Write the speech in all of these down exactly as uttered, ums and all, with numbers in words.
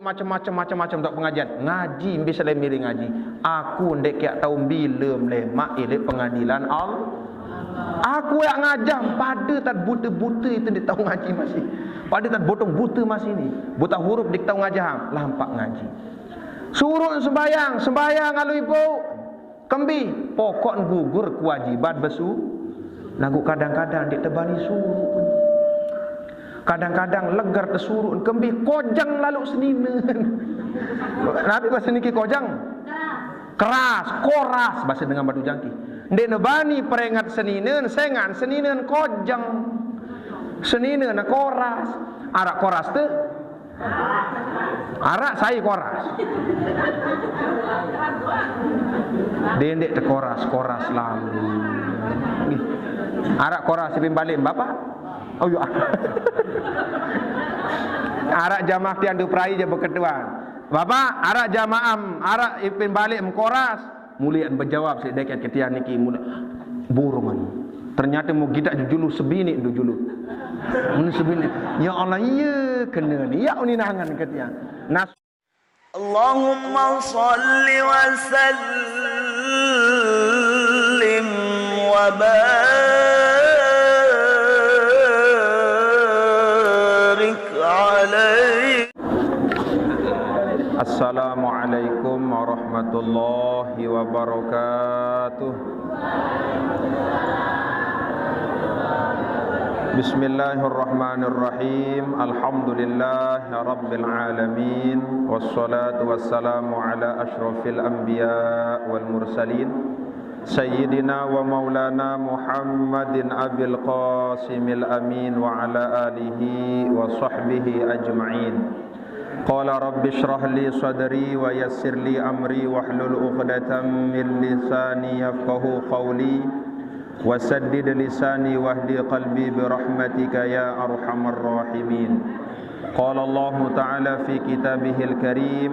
Macam-macam, macam-macam tak pengajian. Ngaji mbi selai miring ngaji. Aku ndek kiak tahu bila melemak ilik pengadilan Allah. Aku yak ngajah pada tad buta-buta itu ndek tahu ngaji masih. Pada tad botong buta masih ni. Buta huruf ndek tahu ngajah, lampak ngaji. Suruh sembayang, sembayang alu ibu. Kembi, pokok gugur kewajiban besu. Lagu kadang-kadang ndek tebani suruh. Kadang-kadang legar tesuruh, kembi kojang lalu seninen. Nabi bahasa niki kojang? Keras, koras bahasa dengan batu jangki. Ndek nebani peringat seninen, sengan seninen kojang. Seninen koras. Arak koras tu. Arak sai koras. Dendek tekoras, koras lalu. Arak koras ipin balik, Bapak? Oh, ya. Arak jamaah tiang duprai je beketuan. Bapak, arak jamaah, arak ipin balik mengkoras. Mulian berjawab si deket ketian niki mula burungan. Ternyata mau kita jujulu sebini dujulu. Mun sebini. Ya Allah, iya kena ni. Ya uninangan ketian. Nas اللهم صل وسلم وبارك عليه. السلام عليكم ورحمة الله وبركاته. بسم الله الرحمن الرحيم. الحمد لله رب العالمين، والصلاة والسلام على أشرف الأنبياء والمرسلين، سيدنا ومولانا محمد أبي القاسم الأمين وعلى آله وصحبه أجمعين. قال رب اشرح لي صدري ويسر لي أمري واحلل عقدة من لساني يفقه قولي وسدد لساني واهد قلبي برحمتك يا أرحم الراحمين. قال الله تعالى في كتابه الكريم: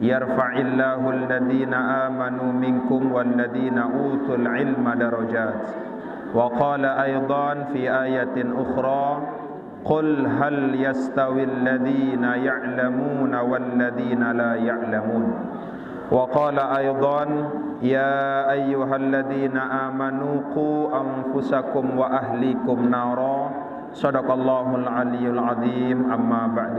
يرفع الله الذين آمنوا منكم والذين أوتوا العلم درجات. وقال أيضا في آية أخرى: قل هل يستوي الذين يعلمون والذين لا يعلمون. وقال أيضا: يا أيها الذين آمنوا قوا أنفسكم وأهليكم نارا. صدق الله العلي العظيم. أما بعد.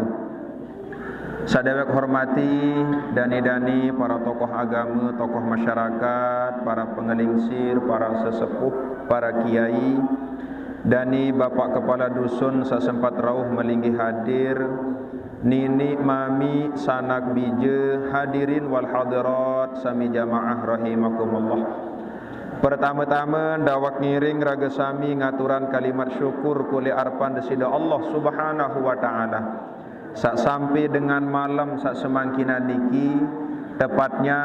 Sadewek hormati, dani-dani, para tokoh agama, tokoh masyarakat, para pengelingsir, para sesepuh, para kiai, dani Bapak Kepala Dusun sasempat rauh melinggih hadir, nini, mami, sanak, bija, hadirin wal hadirat, sami jamaah rahimakumullah. Pertama-tama, dawak ngiring raga sami ngaturan kalimat syukur kuli arpan Desida Allah Subhanahu wa Ta'ala. Sak sampai dengan malam sak semangkinan niki, tepatnya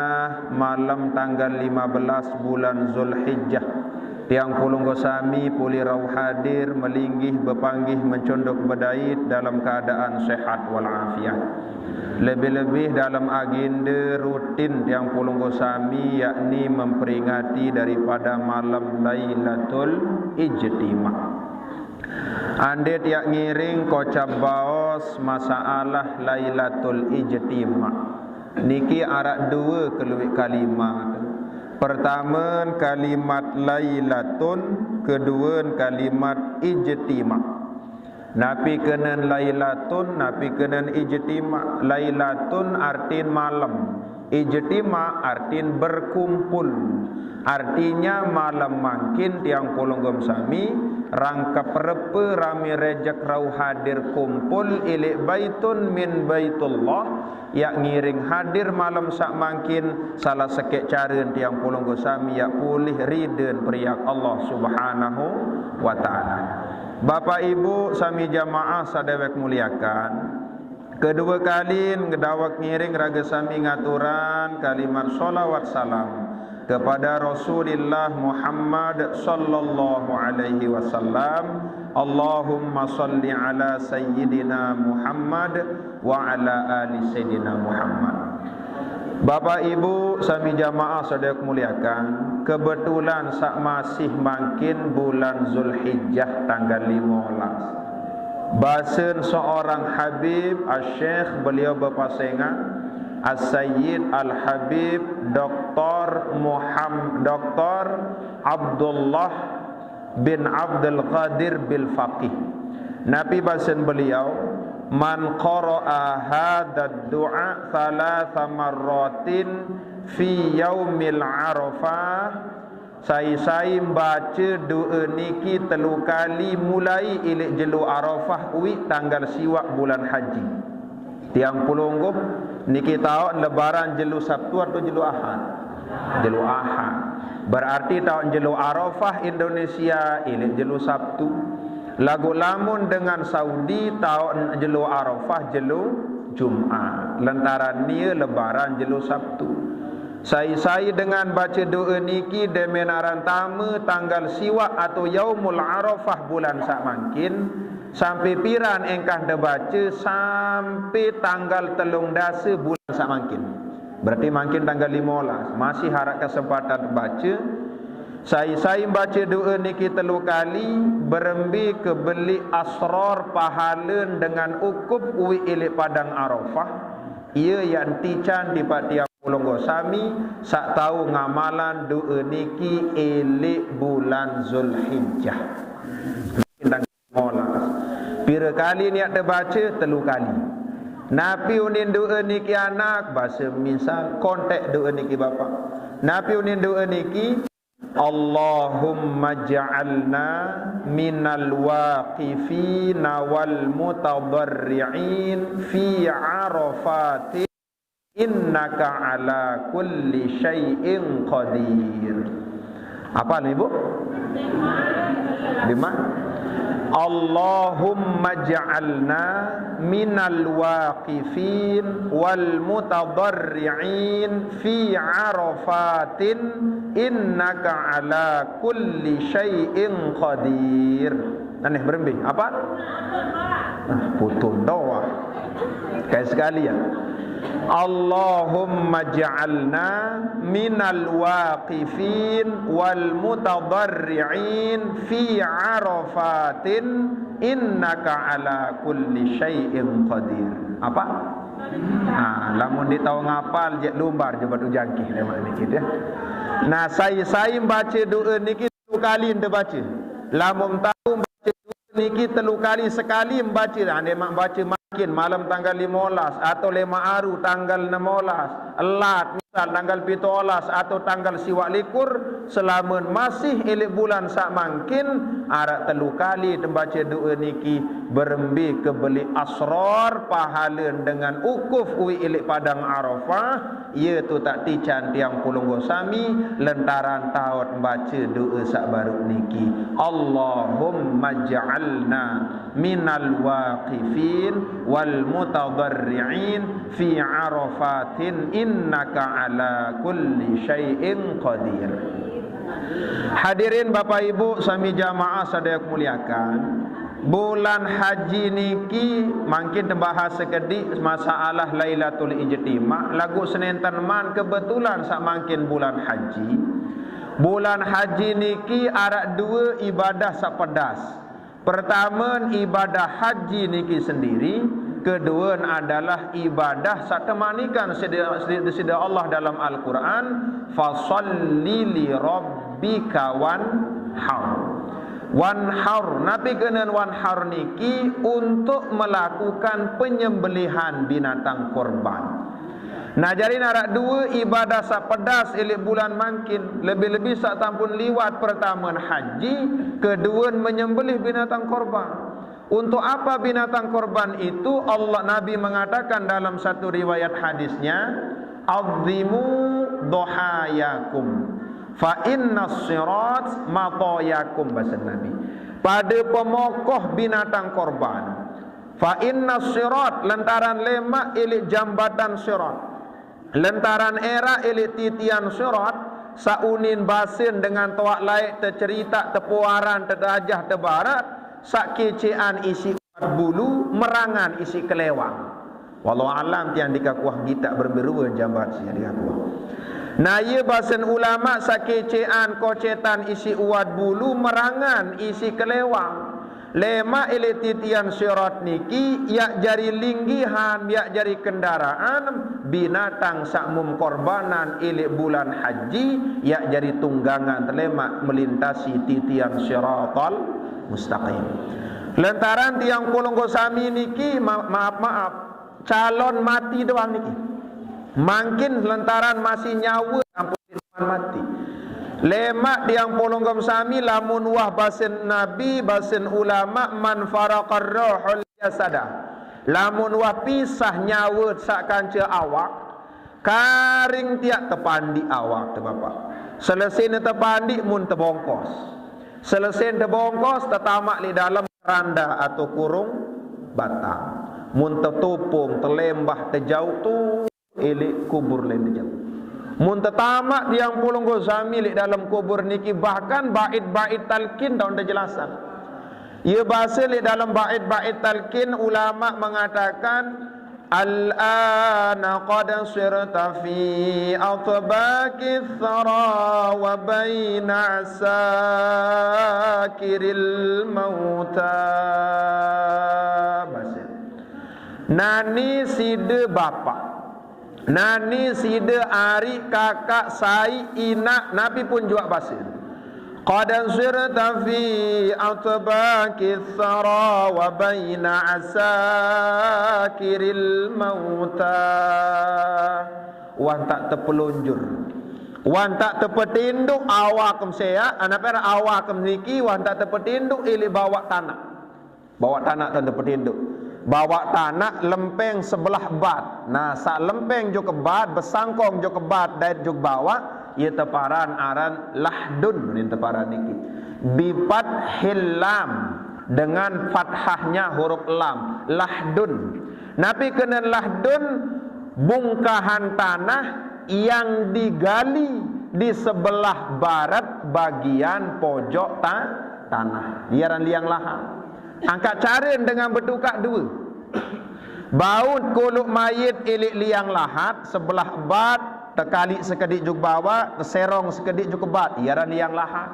malam tanggal lima belas bulan Zulhijjah, tiang pulunggo sami pulih rauh hadir, melinggih, bepanggih, mencunduk bedait dalam keadaan sehat walafiat. Lebih-lebih dalam agenda rutin tiang pulunggo sami, yakni memperingati daripada malam Lailatul Ijtima. Ande tiak ngiring kocap baos masalah Lailatul Ijtima. Niki arak dua keluik kalimat. Pertama kalimat lailatun, kedua kalimat ijtima. Napi kenen lailatun, napi kenen ijtima. Lailatun artin malam. Ijtima artin berkumpul. Artinya malam mangkin tiang pulunggo sami rangkap repa rami rejek rauh hadir kumpul ilik baitun min baitullah, yak ngiring hadir malam sak mangkin salah sekek caren tiang pulunggo sami yak pulih riden periak Allah Subhanahu wa Ta'ala. Bapak Ibu sami jamaah sadewek muliakan, kedua kali ngedawak ngiring raga sami ngaturan kalimat salawat salam kepada Rasulillah Muhammad sallallahu alaihi wasallam. Allahumma salli ala sayyidina Muhammad wa ala ali sayyidina Muhammad. Bapak Ibu sami jamaah sadewek muliakan, kebetulan sak masih mangkin bulan Zulhijjah tanggal lima belas. Basen seorang Habib Asy-Syekh, beliau bepasengan, As-Sayyid Al-Habib Doktor Muhammad, Doktor Abdullah bin Abdul Qadir Bil Faqih. Napi basen beliau, "Man qara'a hadzal du'a tsalatsa marratin fi yaumil Arafah," sai-sai mbace doa niki telu kali mulai ilik jelo Arafah uik tanggal siwak bulan Haji. Tiang pelungguh niki taoq lebaran jelo Sabtu atau jelo Ahad? Jelo Ahad. Berarti taoq jelo Arafah Indonesia ilik jelo Sabtu. Laguq lamun dengan Saudi taoq jelo Arafah jelo Jumat. Lantaran nie lebaran jelo Sabtu. Sai-sai dengan bace doa niki demen aran tame tanggal siwak atau Yaumul Arafah bulan saq mangkin, sampe piran engkah tebace? Sampe tanggal telung dase bulan saq mangkin. Berarti mangkin tanggal lime olas, masih araq kesempatan tebace. Sai-sai bace doa niki telu kali, berembe kebeleq asror pahalen dengan ukup uik ilik padang Arafah, ie yaq ntican tipaq tiang pelungguh sami saq tao ngamalan doa niki ilik bulan Zulhijjah. Molas. Pire kali niat tebace? Telu kali. Napi unin doa niki anak? Base misal, kontek doa niki bapak. Napi unin doa niki? "Allahumma ja'alna minal waqifina wal mutadharri'in fi Arafatin innaka ala kulli syai'in qadir." Apa nih, Bu? Bima? "Allahumma ja'alna minal waqifin wal mutadharri'in fi Arafatin innaka ala kulli syai'in qadir." Aneh berembe. Apa? Nah, putus doa. Kayak sekalian. "Allahumma ja'alna minal waqifin wal mutadharri'in fi Arafatin innaka ala kulli syai'in qadir." Apa? Nah, lamun ndeq tao ngapal, jaq lumbar je batu jangkih lemaq niki, ya. Nah, sai-sai bace doa niki telu kali ente bace. Lamun tao bace doa niki telu kali, sekali bace, nah, lemaq bace mangkin malem tanggal lime olas, atau lemaq aru tanggal enem olas, elat misal tanggal pitu olas atau tanggal siwak likur, selamun masih ilik bulan saq mangkin, araq telu kali tembace doa niki, berembe kebeleq asror pahalen dengan ukuf uik ilik padang Arafah, ie tu taq tican tiang pelungguh sami lantaran taoq bace doa saq baruq niki, "Allahumma ja'alna minal waqifin wal mutadharri'in fi Arafatin innaka ala kulli syai'in qadir." Hadirin Bapak Ibu sami jamaah saq tiang muliakan, bulan haji niki mangkin tebahas sekediq masalah Lailatul Ijtima, laguq senenten man kebetulan saq mangkin bulan haji. Bulan haji niki araq due ibadah saq pedas. Pertame, ibadah haji niki sendiri, kedue adalah ibadah saq temanikan side, side Allah dalam Al-Quran, "Fasalli li rabbika wanhar." Wanhar, napi kenen wanhar niki? Untuk melakukan penyembelihan binatang korban. Nah, jari araq due ibadah saq pedas ilik bulan mangkin, lebih-lebih saq tampun liwat. Pertame haji, kedue menyembelih binatang korban. Untuk apa binatang korban itu? Allah, Nabi mengatakan dalam satu riwayat hadisnya, "Azzimu dohayakum, fa inna sirat matoyakum," bahasa Nabi. Pada pemokoh binatang korban. "Fa inna sirat," lantaran lemaq ilik jambatan sirat. Lantaran eraq ilik titian sirat, saq unin basen dengan toaq laeq, teceritaq, tepoaran, tedajah, tebaraq, saq keceqan isiq uwat bulu, merangan isiq kelewang. Wallahu alam, tiang dikakuah gitaq berembe-rue jambat siq dikakuah. Nah, ie basen ulama, saq keceqan kocetan isiq uwat bulu, merangan isiq kelewang. Lemak ilik titian sirat niki, yak jari linggihan, yak jari kendaraan, binatang saq mum korbanan ilik bulan haji, yak jari tunggangan telemak melintasi titian siratal mustaqim. Lentaran tiang pulungko sami niki, ma-, maaf-maaf, calon mati doang niki. Mangkin lentaran masih nyawa, ampun mati. Lemak tiang pulungko sami, lamun wah basen Nabi, basen ulama, "Man faraqar ruhul jasada." Lamun wah pisah nyawa saq kance awak, karing tiaq tepandiq awak te, Bapak. Selesene tepandiq mun tebongkos. Selesene tebongkos, tetamaq leq dalem keranda atau kurung batang. Mun tetupung, telembah, tejauq tu, ilik kubur lain tejauq. Mun tetamaq tiang pulungko sami leq dalem kubur niki, bahkan bait-bait talkin taun tejelasan. Ye base leq dalem bait-bait talkin, ulama mengatakan, "Al-ana qad sirta fi atbaqis sara wa baina asakiril mauta." Base. Nani side bapak, nani side ari, kakak, sai, inaq, napi pun juaq base. Qad sirta fi atbaqis sara wa baina asakiril mauta. Wan tak tepelunjur. Wan tak tepetinduk awak em seak, anak per awak em niki, wan tak tepetinduk ilik bawaq tanaq. Bawaq tanaq taun tepetinduk. Bawaq tanaq lempeng sebelah bat. Nah, saq lempeng juk bat, besangkong juk bat, dait juk bawaq, ye teparan aran lahdun, nin teparan niki. Bi fathil lam, dengan fathahnya huruf lam. Lahdun. Napi kenen lahdun? Bungkahan tanah yang digali di sebelah barat bagian pojok ta-, tanah. Ye aran liang lahat. Angkat caren dengan betukak due. Baut kuluk mayit ilik liang lahat, sebelah bat, tekaliq sekediq juk bawaq, teserong sekediq juk bat. Ye aran liang lahat.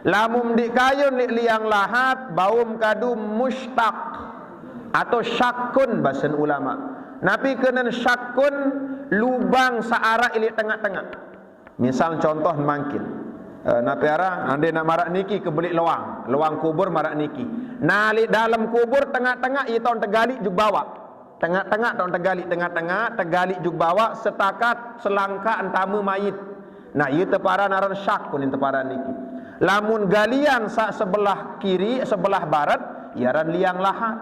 Lamun ndeq kayun leq liang lahat, baum kadu mustaq atau syakkun basen ulama. Napi kenen syakkun? Lubang saq araq ilik tengaq-tengaq. Misal contoh mangkin. Eh, napi araq, ande naq maraq niki kebeliq loang, loang kubur maraq niki. Nah, leq dalem kubur tengaq-tengaq ye taun tegaliq juk bawaq. Tengaq-tengaq taun tegaliq, tengaq-tengaq tegaliq juk bawaq setakat selangkaq entame mayit. Nah, ye teparan aran syak, kunin teparan niki. Lamun galian saq sebelah kiri, sebelah barat, ye aran liang lahat.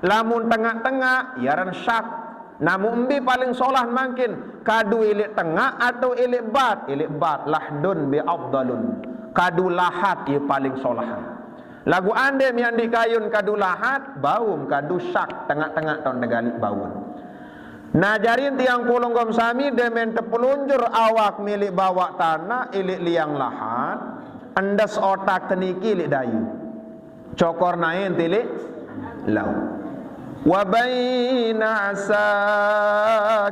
Lamun tengaq-tengaq, ye aran syak. Nah, mun mbe paling solah mangkin, kadu ilik tengaq atau ilik bat? Ilik bat, lahdun bi afdalun. Kadu lahat ye paling solah. Laguq ande miaq ndeq kayun kadu lahat, baum kadu syak, tengaq-tengaq taun tegaliq baun. Nah, jari tiang pulungko sami, demen tepelunjur awak milik bawaq tanaq ilik liang lahat, endes otak teniki ilik dayu. Cokor naen tilik lau. Wa baina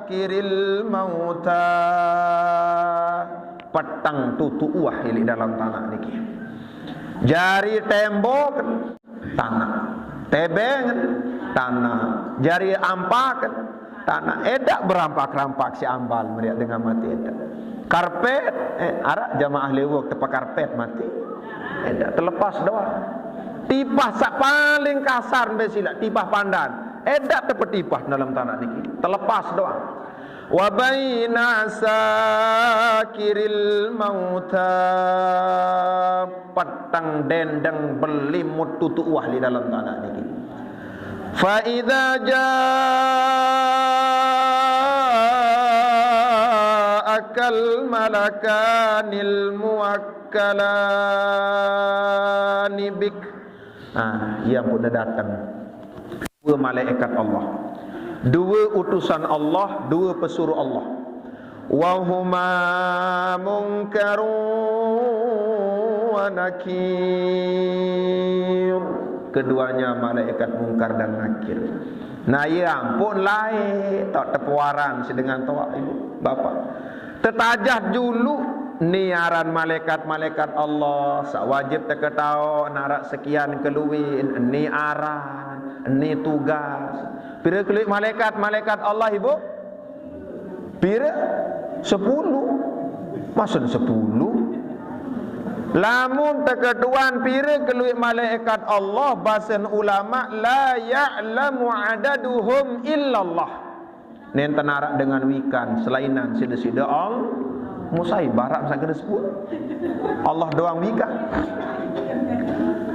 asakiril mauta. Peteng tutuq uah ilik dalem tanaq niki. Jari tembok tanaq, tebeng tanaq, jari ampaq tanaq. Edaq berampak-rampak si ambal meriak dengan mati edaq. Karpet, eh, araq jamaah lewok tepa karpet mati. Edaq, telepas doang. Tipah saq paling kasar mbe silaq, tipah pandan. Edaq tepetipah dalem tanaq niki. Telepas doang. Wa baina asakiril mauta. Peteng dendeng belimut tutuq uah leq dalem tanaq niki. Fa idza ja'akal malakanil muwakkalani bik. Ah, ye ampun dateng. Due malaikat Allah. Due utusan Allah, due pesuruh Allah. Wa huma Munkarun wa Nakir. Keduanya malaikat Mungkar dan Nakir. Nah, ye ampun laeq, taoq tepewaran siq dengan toaq, Ibu, Bapak. Tetajah juluq, Ni aran malaikat-malaikat Allah, saq wajib teketaoq, narak sekian kelueqn, ni aran, ni tugas. Pire kelueq malaikat-malaikat Allah, Ibu? Pire? Sepulu. Maksud sepulu? Lamun teketuan pire kelueq malaikat Allah, basen ulama, la ya'lamu adaduhum illallah. Nenten araq dengan wikan selainan side-side Allah. Musai barak saq kene sepulu. Allah doang wikan.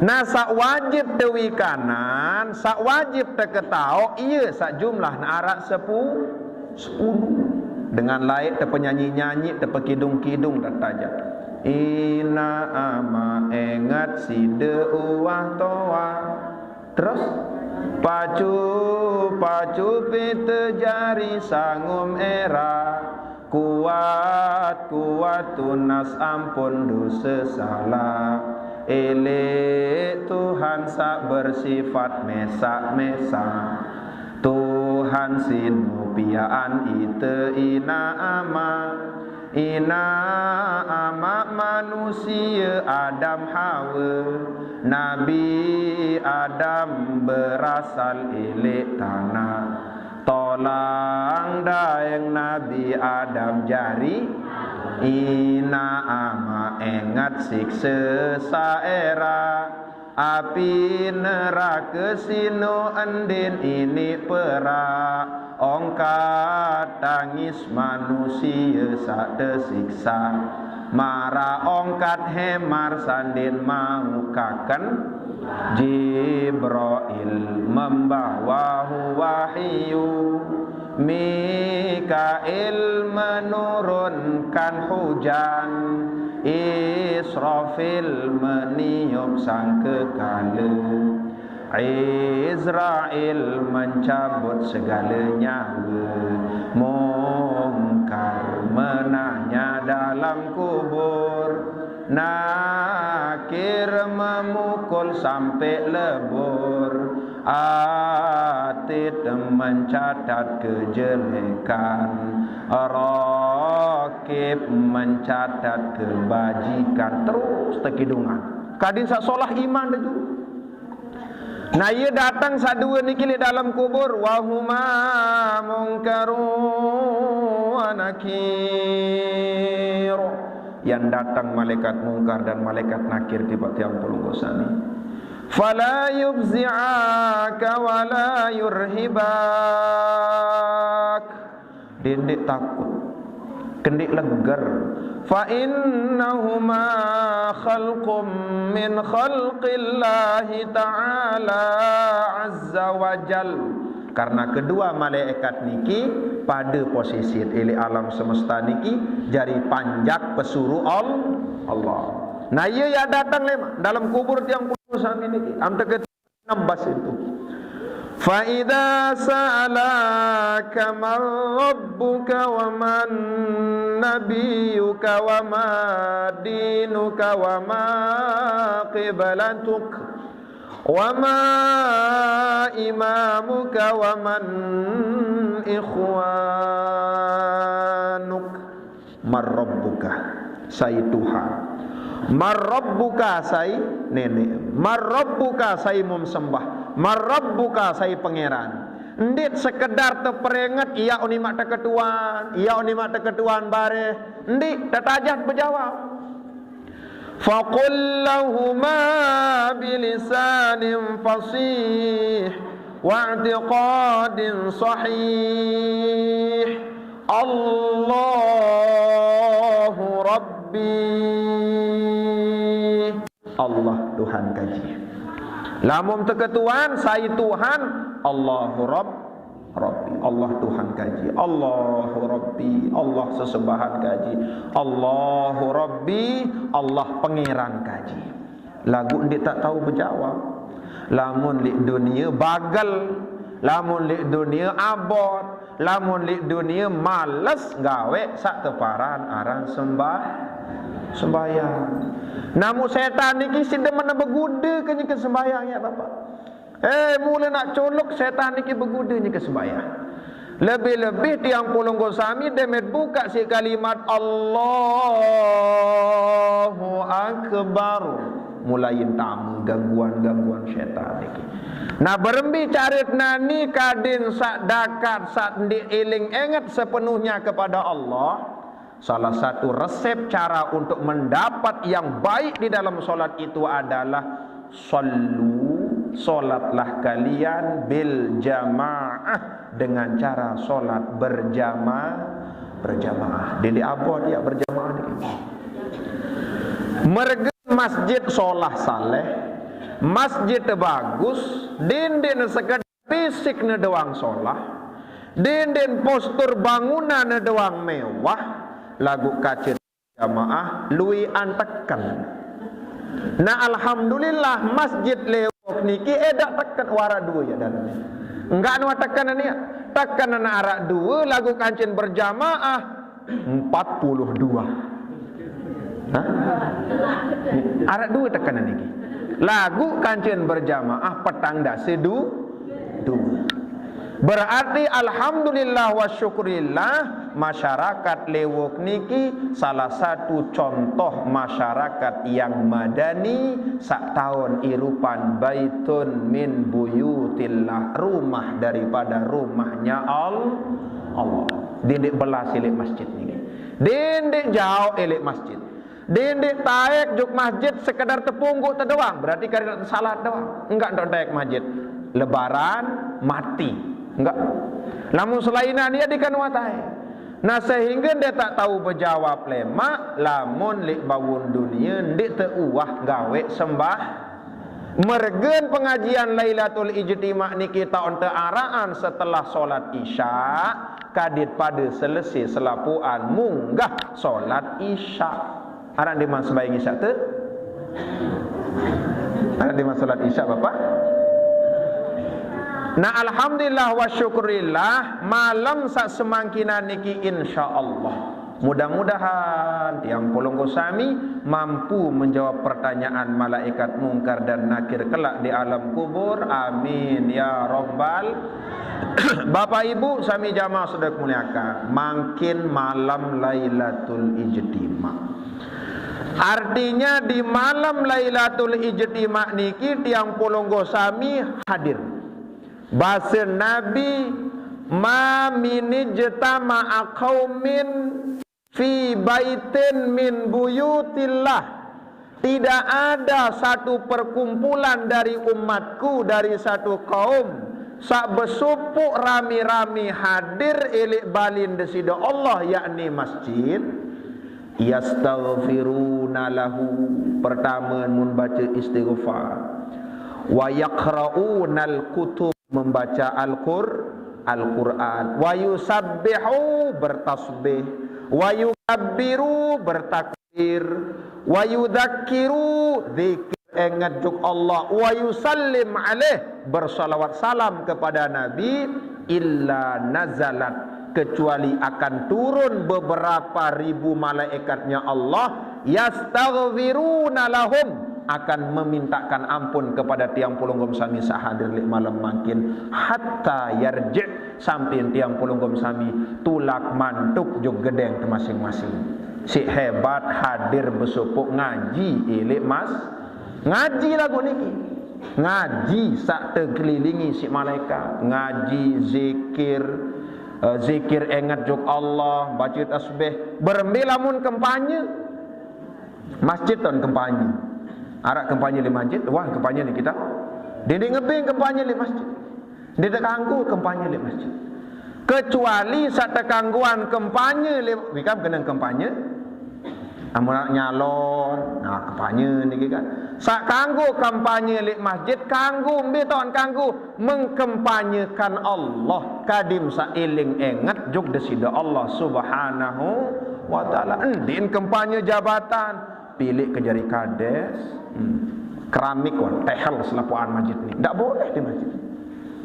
Nah, saq wajib tewikanan, saq wajib teketaoq, ie saq jumlahne araq sepu-, sepulu. Dengan laeq tepenyanyi-nyanyi, tepekidung-kidung, tetajah. Inaq amaq enget side uwah toaq. Terus, pacu-pacu pite jari sangum eraq, kuat-kuat tunas ampun dose salaq. Eleq Tuhan saq bersifat mesaq-mesaq, Tuhan sinupiaqan ite inaq amaq. Inaq amaq manusie Adam Hawa, Nabi Adam berasal eleq tanaq. Tolang daeng Nabi Adam jari, inaq amaq enget sikse saq eraq. Api nerake sino endin iniq peraq, ongkat tangis manusie saq tesiksa. Maraq ongkat hemar sandin maukaken, Jibrail membawa wahyu. Mikail menurunkan hujan, Israfil meniup sangkakala, Izrail mencabut segala nyawa, Mungkar menanya dalam kubur, Nakir memukul sampai lebur, Atid mencatat kejelekan, Raqib mencatat kebajikan. Terus tekidungan. Kadin saq solah iman deh dulu. Nah, ie dateng saq due niki leq dalem kubur, wa huma Mungkarun wa Nakir. Yang dateng malaikat Mungkar dan malaikat Nakir tipaq tiang pelungguh sami. Fala yufzi'aka wa la yurhibak. Dendeq takut, kendeq leger. Fa innahuma khalqum min khalqillahi ta'ala azza wa jal. Karena kedua malaikat niki pade posisi eleq alam semesta niki jari panjak pesuruq Al-, Allah. Nah, ie yaq dateng lemaq dalem kubur tiang pelungguh sami niki. Am teke nembas itu. Fa idza sa'alaka man rabbuka wa man nabiyyuka wa ma dinuka wa ma qiblatuka wa ma imamuka wa man ikhwanuk. Marrabbuka, sai Tuhan. Marrabbuka, sai neneq. Marrabbuka, sai mum sembah. Marrabbuka, sai pangeran. Ndeq sekedar teperenget, ie uni maq teketuan, ie uni maq teketuan bareh. Ndeq, tetajah bejawab. Faqul lahuma bilisanin fasih wa i'tiqadin sahih. Allahu Rabbi. Allah Tuhan kaji. Lamun teketuan, sai Tuhan, Allahu Rabb, Rabbi. Allah Tuhan kaji. Allahu Rabbi. Allah sesembahan kaji. Allahu Rabbi. Allah pangeran kaji. Laguq ndeq taq tao bejawab. Lamun leq dunie bagel, lamun leq dunie abot, lamun leq dunie males gaweq saq teparan aran sembah-, sembahyang. Namu setan niki side mene begude kenyeke sembahyang, ya, Bapak. Eh, mule naq colok setan niki begude nyeke sembahyang. Lebih-lebih tiang pulungku sami demet buka si kalimat Allahu Akbar. Mulai tama gangguan-gangguan setan niki. Nah, berembe carit nani kadin sak dakat, sak ndik eling enget sepenuhnya kepada Allah. Salah satu resep cara untuk mendapat yang baik di dalam sholat itu adalah sallu, sholatlah kalian bil jamaah, dengan cara sholat berjamaah, berjamaah. Dinding abot ya berjamaah ni. Mergen masjid solah saleh, masjid bagus, dinding sekedar fisikne doang solah, dinding postur bangunanne doang mewah, lagu kacit jamaah lui anteken. Nah, alhamdulillah, masjid lewok niki edak teken warak dua ya dalam. Enggak nua teken ni ya. Teken anak arak dua lagu kancin berjamaah empat puluh dua. Hah? Arak dua teken niki. Lagu kancin berjamaah petang dasi du, dua. Berarti alhamdulillah wa syukurillah, masyarakat lewok niki salah satu contoh masyarakat yang madani, sak taun irupan baitun min buyutillah, rumah daripada rumahnya Al-, Allah. Dinding belas ilik masjid niki. Dinding jauh ilik masjid. Dinding taek juk masjid sekedar tepunggu te doang, berarti karena salat doang. Enggak untuk taek masjid. Lebaran mati. Enggak. Lamun selainan ia dikan watai. Nah, sehingga dia tak tahu berjawab lemak, lamun lik bawun dunia ndik teuah gawe sembah. Mergen pengajian Lailatul Ijtima niki taun tearaan setelah solat Isya, kadit pada selesai selapuan munggah solat Isya. Arak diman sembahyang Isya tu? Arak diman solat Isya, Bapak? Nah, alhamdulillah wa syukurillah, malam sak semangkinan niki insya Allah. Mudah-mudahan tiang pulungku sami mampu menjawab pertanyaan malaikat Mungkar dan Nakir kelak di alam kubur. Amin ya rabbal. Bapak Ibu sami jamaah sudah muliakan, mangkin malam Lailatul Ijtima. Artinya di malam Lailatul Ijtima niki tiang pulungku sami hadir. Bahasa Nabi, "Ma min ijtama'a qaumin fi baitin min buyutillah." Tidak ada satu perkumpulan dari umatku, dari satu kaum, sak besupuk rami-rami hadir ilik balin desida Allah, yakni masjid. Yastaghfiruna lahu, pertama mun baca istighfar. Wa yaqra'unal kutub, membaca Al-Qur-, Al-Quran. Wa yusabbihu, bertasbih. Wa yukabbiru, bertakbir. Wa yudzakiru, zikir, ingat juk Allah. Wa yusallim alaih, bersalawat salam kepada Nabi. Illa nazalat, kecuali akan turun beberapa ribu malaikatnya Allah, yastaghfiruna lahum, akan memintakan ampun kepada tiang pulungku sami sak hadir lik malam mangkin, hatta yarji, sampai tiang pulungku sami tulak mantuk juk gedeng ke masing-masing. Si hebat hadir besupuk ngaji ilik mas, ngaji lagu niki. Ngaji sak tekelilingi si malaikat, ngaji, zikir, eh, zikir ingat juk Allah, baca tasbih. Berembe lamun kempanye? Masjid taun kempanye. Arak kempanye di masjid, wah kempanye ni kita. Dinding ngebing kempanye di masjid. Dia tekanggu kempanye di masjid. Kecuali sak tekangguan kempanye li, wikam kena kempanye. Amun nak nyalon, nah kempanye niki kan. Sak kanggu kempanye lik masjid, kanggu mbe taun kanggu mengkempanyekan Allah, kadim sak iling ingat juk desida Allah Subhanahu wa taala. Endin kempanye jabatan, pilik ke jari kades, hmm, keramik wan tehel selapuan masjid ni. Ndak boleh di masjid.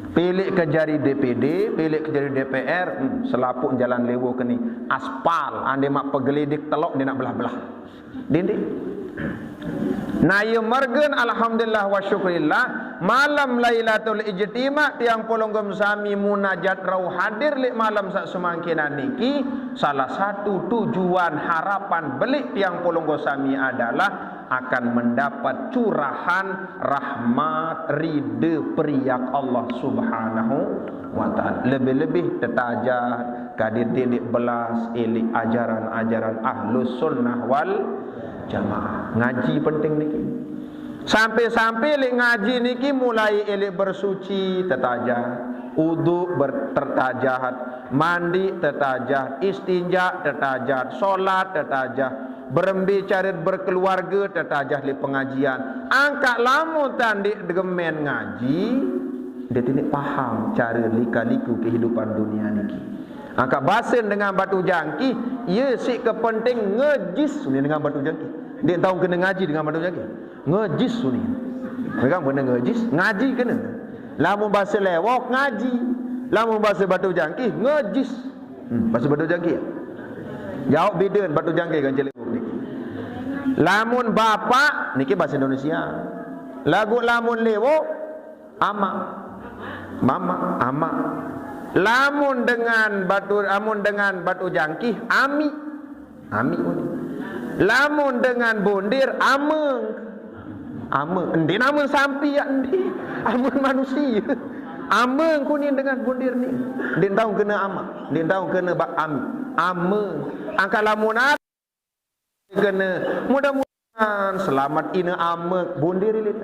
Pilik ke jari D P D, pilik ke jari D P R, hmm, selapuk jalan lewo ke ni. Aspal, ande mak pegelidik telok dia nak belah-belah. Dinding. Nah, ia mergen alhamdulillah wa syukurillah, Malam Lailatul Ijtima, tiang pelungguh sami munajat rauh hadir leq malam saq semangkinan niki, salah satu tujuan harapan beleq tiang pelungguh sami adalah akan mendapat curahan rahmat, ride, periak Allah Subhanahu wa Ta'ala. Lebih-lebih tetajah kadi tilik belas, ilik ajaran-ajaran Ahlus Sunnah wal Jamaah. Ngaji penting niki. Sampai-sampai leq ngaji niki mulai ilik bersuci tetajah, uduk ber-, tertajah, mandi tetajah, istinja tetajah, solat tetajah, berembe care berkeluarge tetajah leq pengajian. Angkaq lamun tandeq demen ngaji, ndeq tinik paham care lika-liku kehidupan dunia niki. Angkaq basen dengan batu jangkih, ye siq kepenting ngejis unin dengan batu jangkih. Ndeq tao kene ngaji dengan batu jangkih. Ngejis unin. Megang bener ngejis, ngaji kene. Lamun base Lewoq ngaji, lamun base batu jangkih ngejis. Hmm, base batu jangkih ya? Jauq biden batu jangkih kance Lewoq niki. Lamun bapak niki base Indonesia. Laguq lamun Lewoq, amaq. Mamaq, amaq. Lamun dengan batu, lamun dengan batu jangkih, ami. Ami unin. Lamun dengan bondir, ameng. Ameng. Ndeq namen sampi ya ndeq. Amen manusie. Ameng kunin dengan bondir ni. Ndeq tao kene amaq. Ndeq tao kene ba-, ami. Ameng. Angkaq lamun kene, mudah-mudahan selamet ine amek, bondir ilit.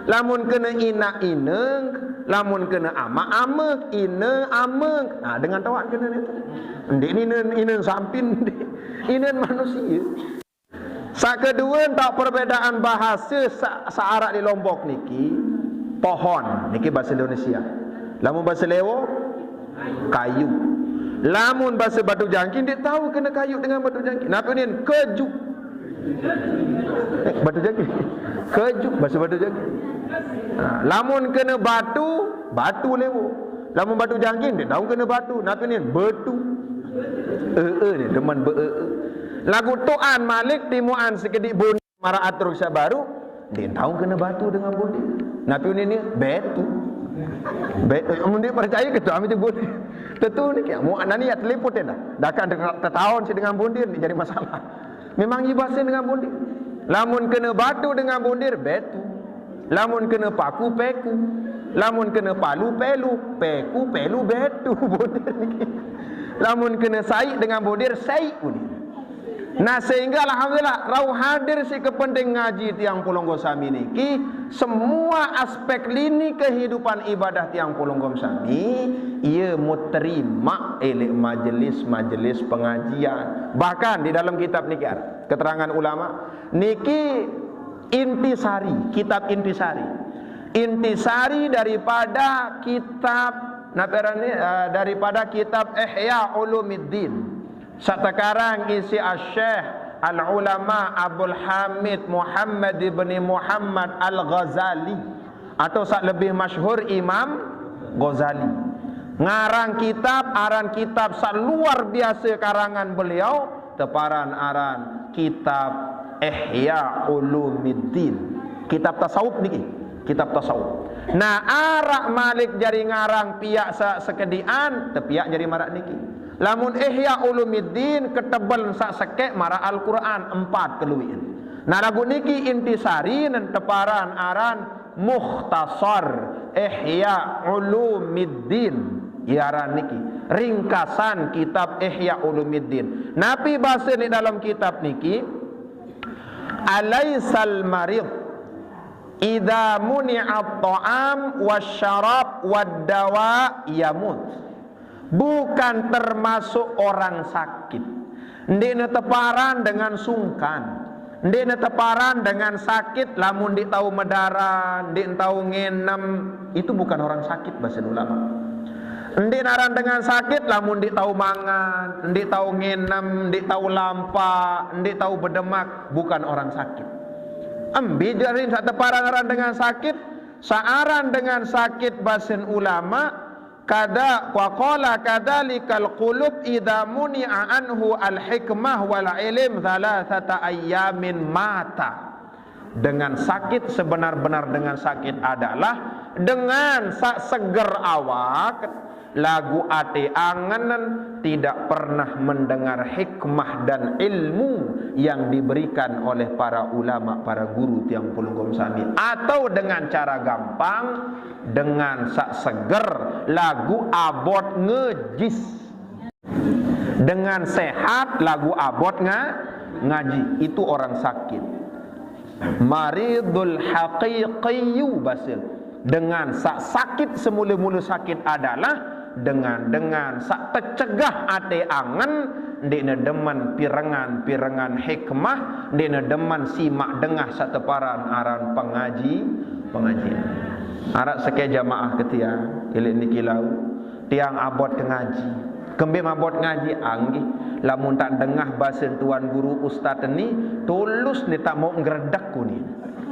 Lamun kene inaq ineng, lamun kene amaq amek, ine amek. Nah, dengan toaq kene niki. Ndeq inen, inen sampin, ndeq. Inen manusie. Saq kedue, taq perbedaan bahase sa-, saq araq leq Lombok niki, pohon, niki base Indonesia. Lamun base Lewoq, kayu. Lamun base batu jangkih, ndeq tao kene kayu dengan batu jangkih. Napi unin? Keju. Eh, batu jangkih. Keju, base batu jangkih. Nah, lamun kene batu, batu Lewoq. Lamun batu jangkih, ndeq tao kene batu. Napi unin? Betu. Ee, ni demen be-, ee. Laguq toqan malik timuqan sekediq bun maraq atur saq baruq, ndeq tao kene batu dengan bondir. Napi unin ni? Betu. Be-, eh, mun ndeq percaye, ketuq amit bondir. Tetu niki, muaq nani ya teliput endah. Dakaq te-, tetaon siq dengan bondir ni jari masalah. Memang ie basen dengan bondir. Lamun kene batu dengan bondir, betu. Lamun kene paku, peku. Lamun kene palu, pelu. Peku, pelu, betu. Bondir niki. Lamun kene saiq dengan bondir, seiq unin. Nah, sehingga alhamdulillah, rauh hadir siq kepenting ngaji tiang pelungguh sami niki, semua aspek lini kehidupan ibadah tiang pelungguh sami, ie muterimaq leq majelis-majelis pengajian. Bahkan di dalam kitab niki araq keterangan ulama, niki intisari, kitab intisari. Intisari daripada kitab, napi aranne, eh, daripada kitab Ihya Ulumuddin. Saq tekarang isiq Asy-Syaikh Al-Ulama Abul Hamid Muhammad ibni Muhammad Al-Ghazali, atau saq lebih masyhur Imam Ghazali. Ngarang kitab, aran kitab saq luar biase karangan beliau, teparan aran kitab Ihya Ulumuddin. Kitab tasawuf niki, kitab tasawuf. Nah, araq malik jari ngarang piaq saq sekediqan, tepiaq jari maraq niki. Lamun Ihya Ulumuddin, ketebel saq sekeq maraq Al-Qur'an, empat keluiqn. Nah, laguq niki intisari, nen teparan aran Mukhtasar Ihya Ulumuddin. Ie aran niki ringkasan kitab Ihya Ulumuddin. Napi basen leq dalem kitab niki? Alaisal marid idza muni'at ta'am wasyarab wad dawa yamut. Bukan termasuk orang sakit. Ndeqne teparan dengan sungkan. Ndeqne teparan dengan sakit lamun ndeq tao medara, ndeq tao ngenem, itu bukan orang sakit, basen ulama. Ndeq naran dengan sakit lamun ndeq tao mangan, ndeq tao ngenem, ndeq tao lampaq, ndeq tao bedemak, bukan orang sakit. Embe jari saq teparan aran dengan sakit? Saq aran dengan sakit, basen ulama, kada, wa qala kadzalikal qulub idza muni'a anhu al-hikmah wal ilm tsalatsata ayyamin mata. Dengan sakit, sebenar-benar dengan sakit adalah dengan sak seger awak, lagu ate angen, tidak pernah mendengar hikmah dan ilmu yang diberikan oleh para ulama, para guru tiang pelungguh sami. Atau dengan cara gampang, dengan sak seger, lagu abot ngejis. Dengan sehat, lagu abot nga-, ngaji. Itu orang sakit. Maridul haqiqiyu basil. Dengan sak sakit semula-mula sakit adalah dengan, dengan sak tercegah ate angen, ndik ne demen pirengan-pirengan hikmah, ndik ne demen simak dengah sak teparan aran pengaji, pengajian. Arak seke jamaah ketiang, ilik niki lau, tiang abot ke ngaji. Kembe abot ngaji, anggih. Lamun tak dengah basa tuan guru ustaz ni, tulus ni tak mau ngeredek ku ni.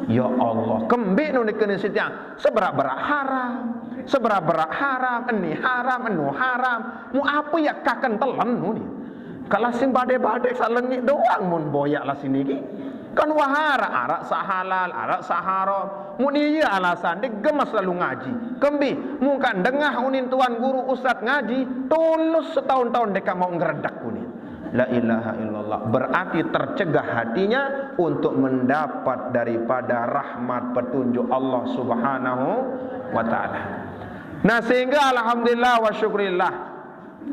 Ya Allah, kembe nu ni kena sitiang. Seberak-berak haram. Seberak-berak haram, eni haram, enu haram. Mu apa ya kaken telen nu ni? Kalau sing bade-bade salengit doang mun boyak lah sini ki. Kan wah arak, arak sak halal, arak sak haram. Mun iya alasan dia gemes lalu ngaji. Kembi, mun kan dengah unin tuan guru ustaz ngaji, tulus setahun-tahun deka mau ngeredek unin. La ilaha illallah. Berarti tercegah hatinya untuk mendapat daripada rahmat petunjuk Allah Subhanahu wa taala. Nah, sehingga alhamdulillah wa syukrillah,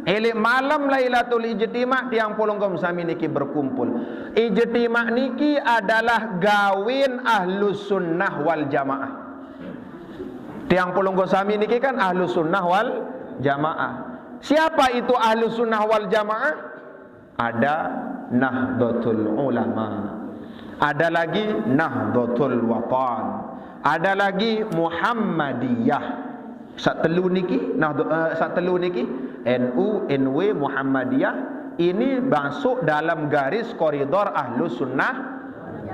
elik malam Lailatul Ijtima tiang pulungkum sami niki berkumpul. Ijtima niki adalah gawin ahlus sunnah wal jamaah. Tiang pulungkum sami niki kan ahlus sunnah wal jamaah. Siapa itu ahlus sunnah wal jamaah? Ada Nahdlatul Ulama, ada lagi Nahdlatul Watan, ada lagi Muhammadiyah. Sak telu niki, nah, uh, sak telu niki, N U, N W, Muhammadiyah, ini masuk dalam garis koridor Ahlus Sunnah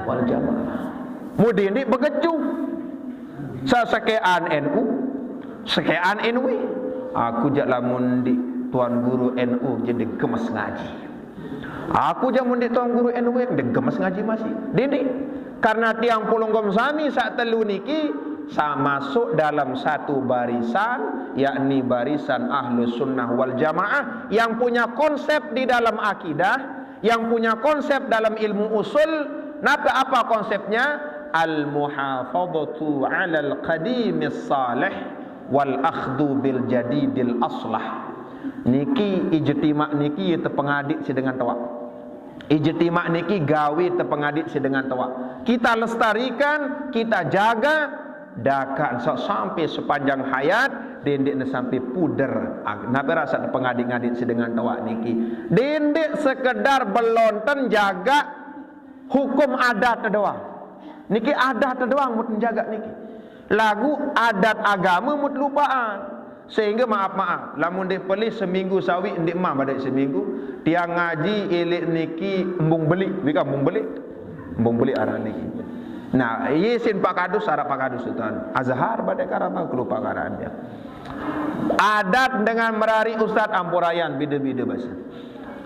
wal Jamaah. Mudin ni begeju. Sa sekean N U, sekean N W. Aku jak lamun di tuan guru N U jadi gemes ngaji. Aku jamun di tuan guru N W, dia gemes ngaji masih. Dini, karena tiang pulungkum sami sak telu niki sa masuk dalam satu barisan, yakni barisan Ahlus Sunnah wal Jamaah yang punya konsep di dalam akidah, yang punya konsep dalam ilmu usul. Napa apa konsepnya? Al-muhafadatu alal qadimis salih wal akhdu bil jadidil aslah. Niki ijtima niki tepengadit si dengan tuak. Ijtima niki gawe tepengadit si dengan tuak. Kita lestarikan, kita jaga, dakan sa-, sampai sepanjang hayat, dendik ne sampai puder. Ah, napa rasa tepengadit-ngadit si dengan tuak niki? Dendik sekedar belonten jaga hukum adat doang. Niki adat doang mut jaga niki. Lagu adat agama mut lupaan. Sehingga maaf-maaf, lamun dek pelih seminggu sawi ndik mah badek seminggu, tiang ngaji ilik niki embung beli, wika embung beli. Embung beli arah niki. Nah, isin Pak Kadus, arah Pak Kadus tuan. Azhar badek karama kelupa karanya. Adat dengan merari ustaz ampurayan beda-beda bahasa.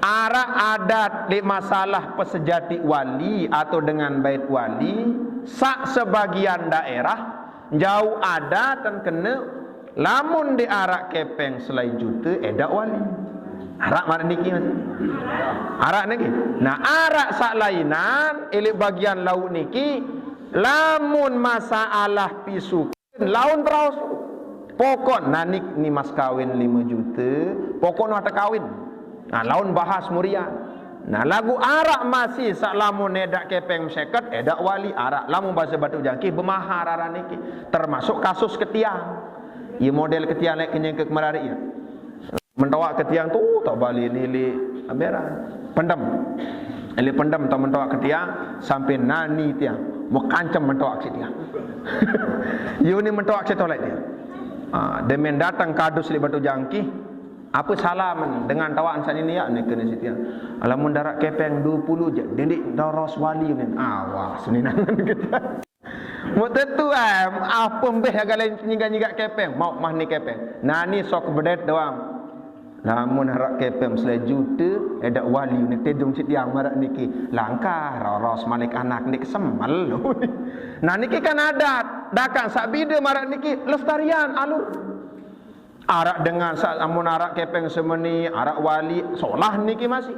Arak adat di masalah pesejati wali atau dengan bait wali, sak sebagian daerah jauh adat dan kena lamun di arak kepeng selain juta edak wali. Arak mana niki mas? Arak niki. Nah, arak sak lainan ilik bagian laut niki, lamun masalah pisu laun terus. Pokok nanik ni mas kawin lima juta, pokok nu ada kawin. Nah, laun bahas murian. Nah, lagu arak masih sak lamun edak kepeng seket, edak wali arak. Lamun bahasa Batu Jangkih, bemahar arak niki. Termasuk kasus ketiang. Iya model ketiang lek kenyang ke kemerari ya. Mentoak ketiang tu, tak balik ni li amberan. Pendem. Li pendem tak mentoak ketiang, sampai nani tiang. Mau kancam mentoak si tiang. Yo ni mentoak si tolak tiang. Ah, demen datang kadus li Batu Jangkih. Apa salah men dengan tawaan sani ni ya ni kena si tiang. Alamun darat kepeng dua puluh je. Dendik daros wali ni. Awas ni nangan kita. Mau tentu eh, apa mbeh agak lain nyigak-nyigak kepeng. Mau mah ni kepeng. Nani sok bedet doang. Lamun arak kepeng selejuta, edak wali ni tedong cik tiang marak niki. Langkah, roros malik anak ndik semel. Nah, niki kan adat. Dakan sak bida marak niki lestarian alur. Arak dengan sak, amun arak kepeng semeni, arak wali, solah niki masih.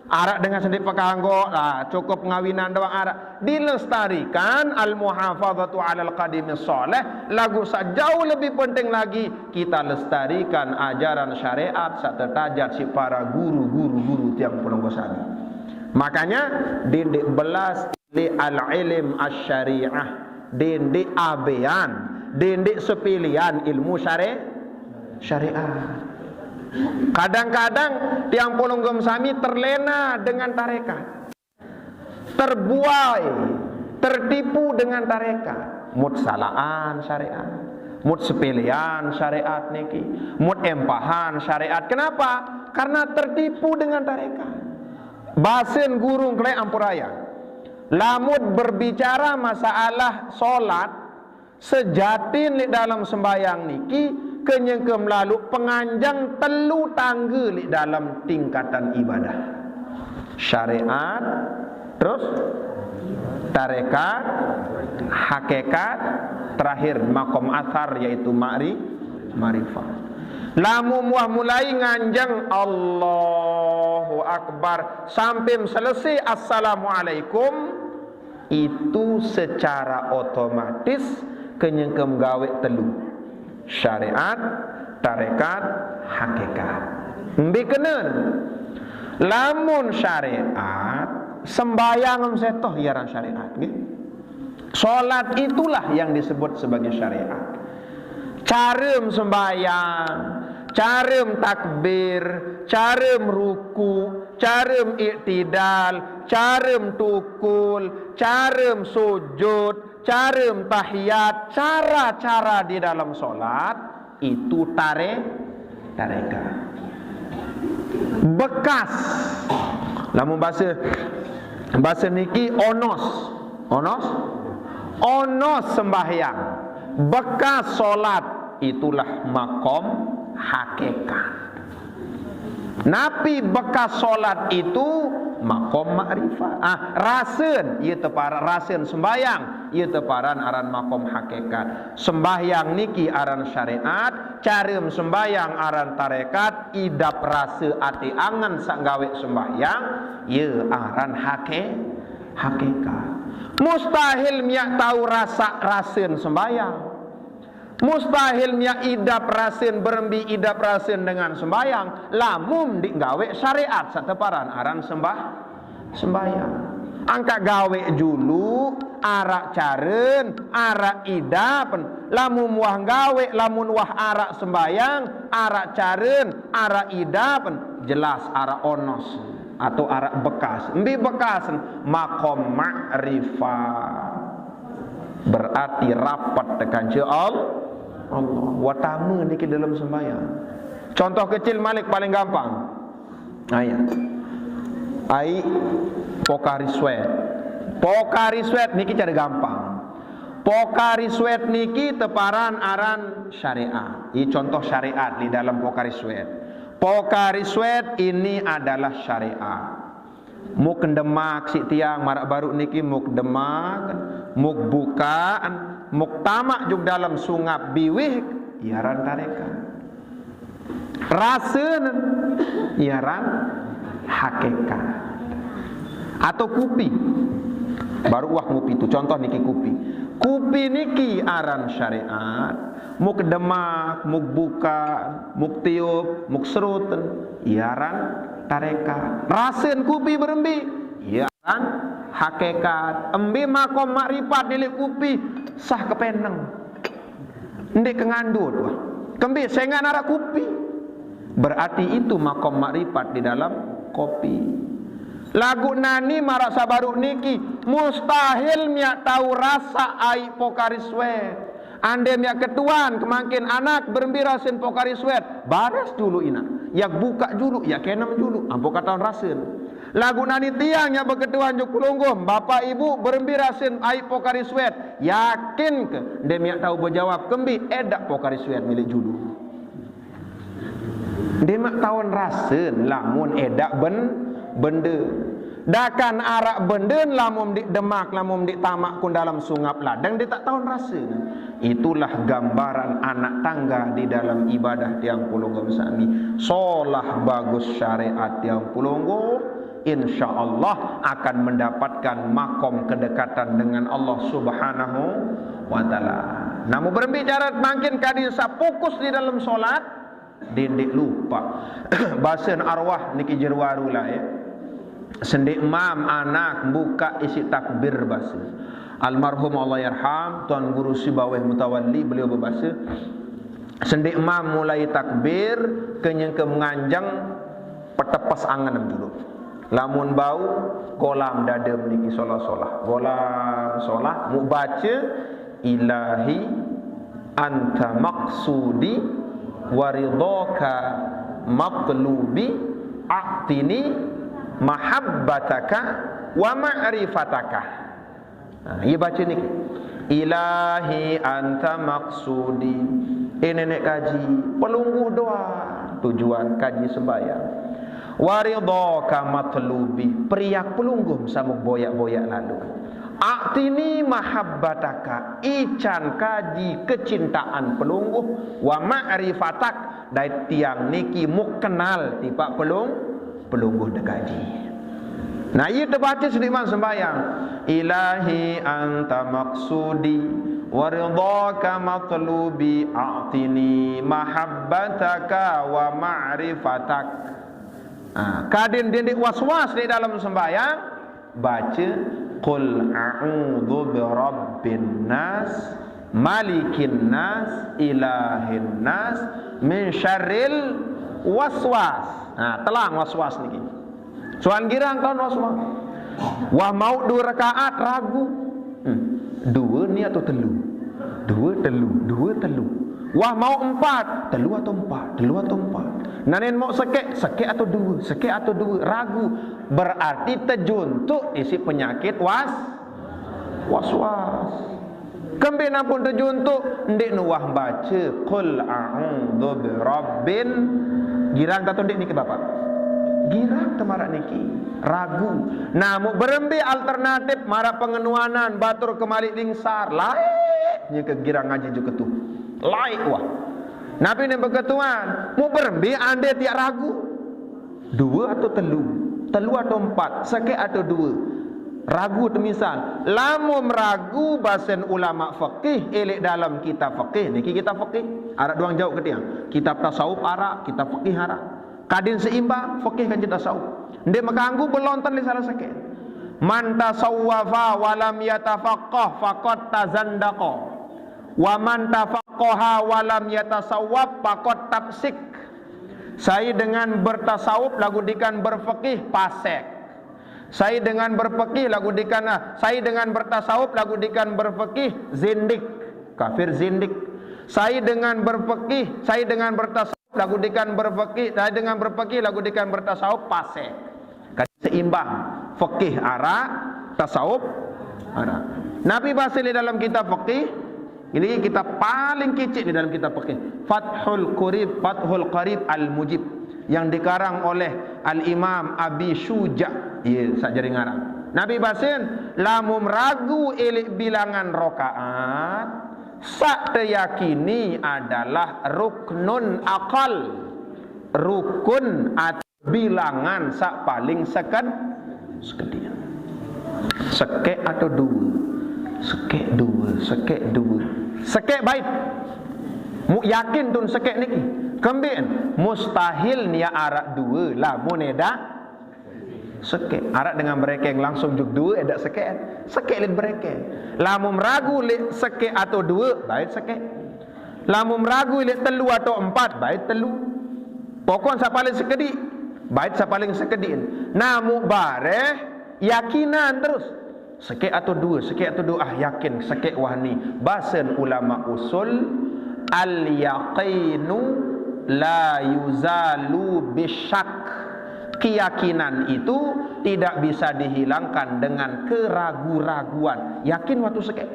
Arak dengan sendiri pekanggo, lah, cukup ngawinan doang arak. Dilestarikan, al-muhafazatu alal qadimi sholeh, lagu sak jauh lebih penting lagi, kita lestarikan ajaran syariat sak tetajat si para guru-guru guru tiang pelungguh sami. Makanya, dindik belas li al-ilim asy-syariah, dindik abean, dindik sepilihan ilmu syari-, syariat. Kadang-kadang tiang pelungguh sami terlena dengan tarekat. Terbuai, tertipu dengan tarekat. Mut salaan syariat, mut sepelean syariat niki, mut empahan syariat. Kenapa? Karena tertipu dengan tarekat. Basen gurung kelek ampuraya. Lamun berbicara masalah solat, sejatin li dalam sembayang niki kenyengkem lalu penganjang telu tangga li dalam tingkatan ibadah. Syariat, terus tarekat, hakikat, terakhir makom asar, yaitu makri-, makrifat. Lamun muah mulai nganjang Allahu Akbar sampai selesai Assalamualaikum, itu secara otomatis kenyengkem gawe telu. Syariat, tarekat, hakikat. Mbe kena? Lamun syariat, sembayang setoh iaran syariat, nggih. Solat itulah yang disebut sebagai syariat. Carem sembayang, carem takbir, carem ruku, carem iktidal, carem tukul, carem sujud, carem tahiyat, cara-cara di dalam solat itu tare-, tarekat. Bekas. Lamun bahasa, bahasa niki onos. Onos? Onos sembahyang. Bekas solat itulah makom hakikat. Napi bekas solat itu makom makrifat. Ah, rasen, ia teparan rasen sembahyang, ia teparan aran makom hakikat. Sembahyang niki aran syariat, carem sembahyang aran tarekat, idap rasa ati angen sak gawe sembahyang, ia aran hake-, hakikat. Mustahil miak tau rasa rasen sembahyang. Mustahil miak idap rasen berembi idap rasen dengan sembahyang. Lamun dik gawe syariat sak teparan aran sembah-, sembahyang. Angkat gawe julu, arak caren, arak idapen. Lamun wah gawe, lamun wah arak sembahyang, arak caren, arak idapen, jelas arak onos atau arak bekas. Mbi bekas, makom makrifat. Berarti rapat tekan ce Al-, Allah. Watama niki dalam sembahyang. Contoh kecil malik paling gampang. Ayat. Ai pokari sweat. Pokari sweat niki cara gampang. Pokari sweat niki teparan aran syariat. Ini contoh syariat di dalam pokari sweat. Pokari sweat ini adalah syariat. Muk demak sik tiang marak baru niki, muk demak, muk bukaan, muk tamak juk dalam sungap biwih, iaran tarekat. Rasen, iaran hakikat. Atau kupi. Baru wah ngupi tu, contoh niki kupi. Kupi niki aran syariat. Muk demak, muk bukaan, muk tiup, muk serut, iaran tarekat. Rasen kupi berembi, iaran hakikat. Embi makom makrifat nilik kupi, sah kepeneng. Ndik kengandut, wah. Kembi sengan arak kupi. Berarti itu makom makrifat di dalam kopi. Lagu nani marak sabaru niki, mustahil miak tau rasa ai pokari sweat. Ande miak ketuan kemangkin anak berembi rasen pokari sweat, baras julu ina. Yak buka julu, yak kenem julu, ampo katawan rasen. Lagu nani tiang yak beketuan juk pelungguh, bapak ibu berembi rasen ai pokari sweat, yakin ke nde miak tau bejawab kembi edak pokari sweat milik julu. Dia mak taun rasen lamun edak ben bende. Dakan arak benden lamun dik demak, lamun dik tamak kun dalam sungap ladang, dia tak taun rasen. Itulah gambaran anak tangga di dalam ibadah tiang pulungguh sami. Solah bagus syariat tiang pulungguh, insya Allah akan mendapatkan makom kedekatan dengan Allah Subhanahu wa Ta'ala. Namun berembi cara makin kadi sa fokus di dalam solat, dindik lupa. Basen arwah niki jeruaru lah ya. Sendik mam anak buka isi takbir basa. Almarhum Allah yarham Tuan Guru Sibaweh Mutawalli, beliau berbasa, sendik mam mulai takbir kenyang ke menganjang petepes angan dulu. Lamun bau golam dada meniki solah-solah. Golam solah mu baca, "Ilahi anta maqsudi wa ridhaka matlubi, a'tini mahabbataka wa ma'rifataka." Nah, ia baca niki. "Ilahi anta maqsudi." Eh, nenek kaji, pelungguh doa, tujuan kaji sembahyang. "Wa ridhaka matlubi," periak pelungguh samu boyak-boyak lalu. "A'tini mahabbataka," ican kaji kecintaan pelungguh, "wa ma'rifatak," dait tiang niki muk kenal tipak pelung pelungguh dekaji. Nah, ia terbaca sedikit sembahyang. "Ilahi anta maqsudi wa ridhaka matlubi, a'tini mahabbataka wa ma'rifatak." Nah, kadin dindik was-was di dalam sembahyang, baca, "Qul a'udzu birabbin nas, malikin nas, ilahin nas, min syarril waswas." Nah, telang waswas niki. Soal girang taun waswas. Wah mau dua rakaat ragu. Hmm. Dua ni atau telu? Dua telu, dua telu. Wah mau empat, telu atau empat, telu atau empat. Nanen mau sekek, sekek atau dua, sekek atau dua, ragu. Berarti terjuntuk isi penyakit was waswas. Kembe nampun terjuntuk, ndik nuwah baca, "Qul a'udzu birabbin." Girang tato ndik niki, Bapak? Girang temarak niki. Ragu. Namu berembe alternatif marak pengenuanan batur kemalik lingsar. Laik nyi ke girang ngaji juga tu. Laik wah. Nabi ni beketuan, mu berembe ande tiak ragu. Dua atau telu, telu atau empat, sekek atau dua. Ragu temisal. Lamun ragu basen ulama fikih, elik dalam kitab fikih. Niki kitab fikih. Arak duang jauh ke tiang. Kitab tasawuf arak, kitab fikih arak. Kadin seimbang, fikih kan tasawuf. Ndik mekanggu belonten di salah sekek. "Man tasawwafa walam yatafaqqah faqad tazandaqa. Wa man tafaqqaha walam yatasawwaf faqad tafsik." Sai dengan bertasawuf lagu dikan berfikih, pasek. Sai dengan berfikih lagu dikan, ah, sai dengan bertasawuf lagu dikan berfikih, zindik, kafir zindik. Sai dengan berfikih, sai dengan bertasawuf lagu dikan berfikih, sai dengan berfikih lagu dikan bertasawuf, pasek. Kan seimbang. Fikih arak, tasawuf arak. Nabi basil di dalam kitab fikih, ini kitab paling kicik di dalam kitab fikih. Fathul Qarib, Fathul Qarib Al-Mujib, yang dikarang oleh Al-Imam Abi Syuja. Iya, sajari ngarang. Nabi basin, lamun ragu elik bilangan rokaat, sak teyakini adalah ruknun akal. Rukun atau bilangan sak paling seked, sekedian. Sekek atau dua? Sekek dua, sekek dua. Sekek bait. Mu yakin tun sekek niki? Kembin, mustahil nia arak dua, lamun edak sekek. Arak dengan berekeng langsung juk dua, edak sekek. Sekek lin berekeng. Lamun ragu lin sekek atau dua, bait sekek. Lamun ragu lin telu atau empat, bait telu. Pokok sak paling sekedi, bait sak paling sekedi. Namu bareh, yakinan terus. Sekek atau dua, sekek atau dua, ah, yakin, sekek wahni. Basen ulama usul, "Al-yaqinu la yuzalu bisyak." Keyakinan itu tidak bisa dihilangkan dengan keragu-raguan. Yakin waktu sekek.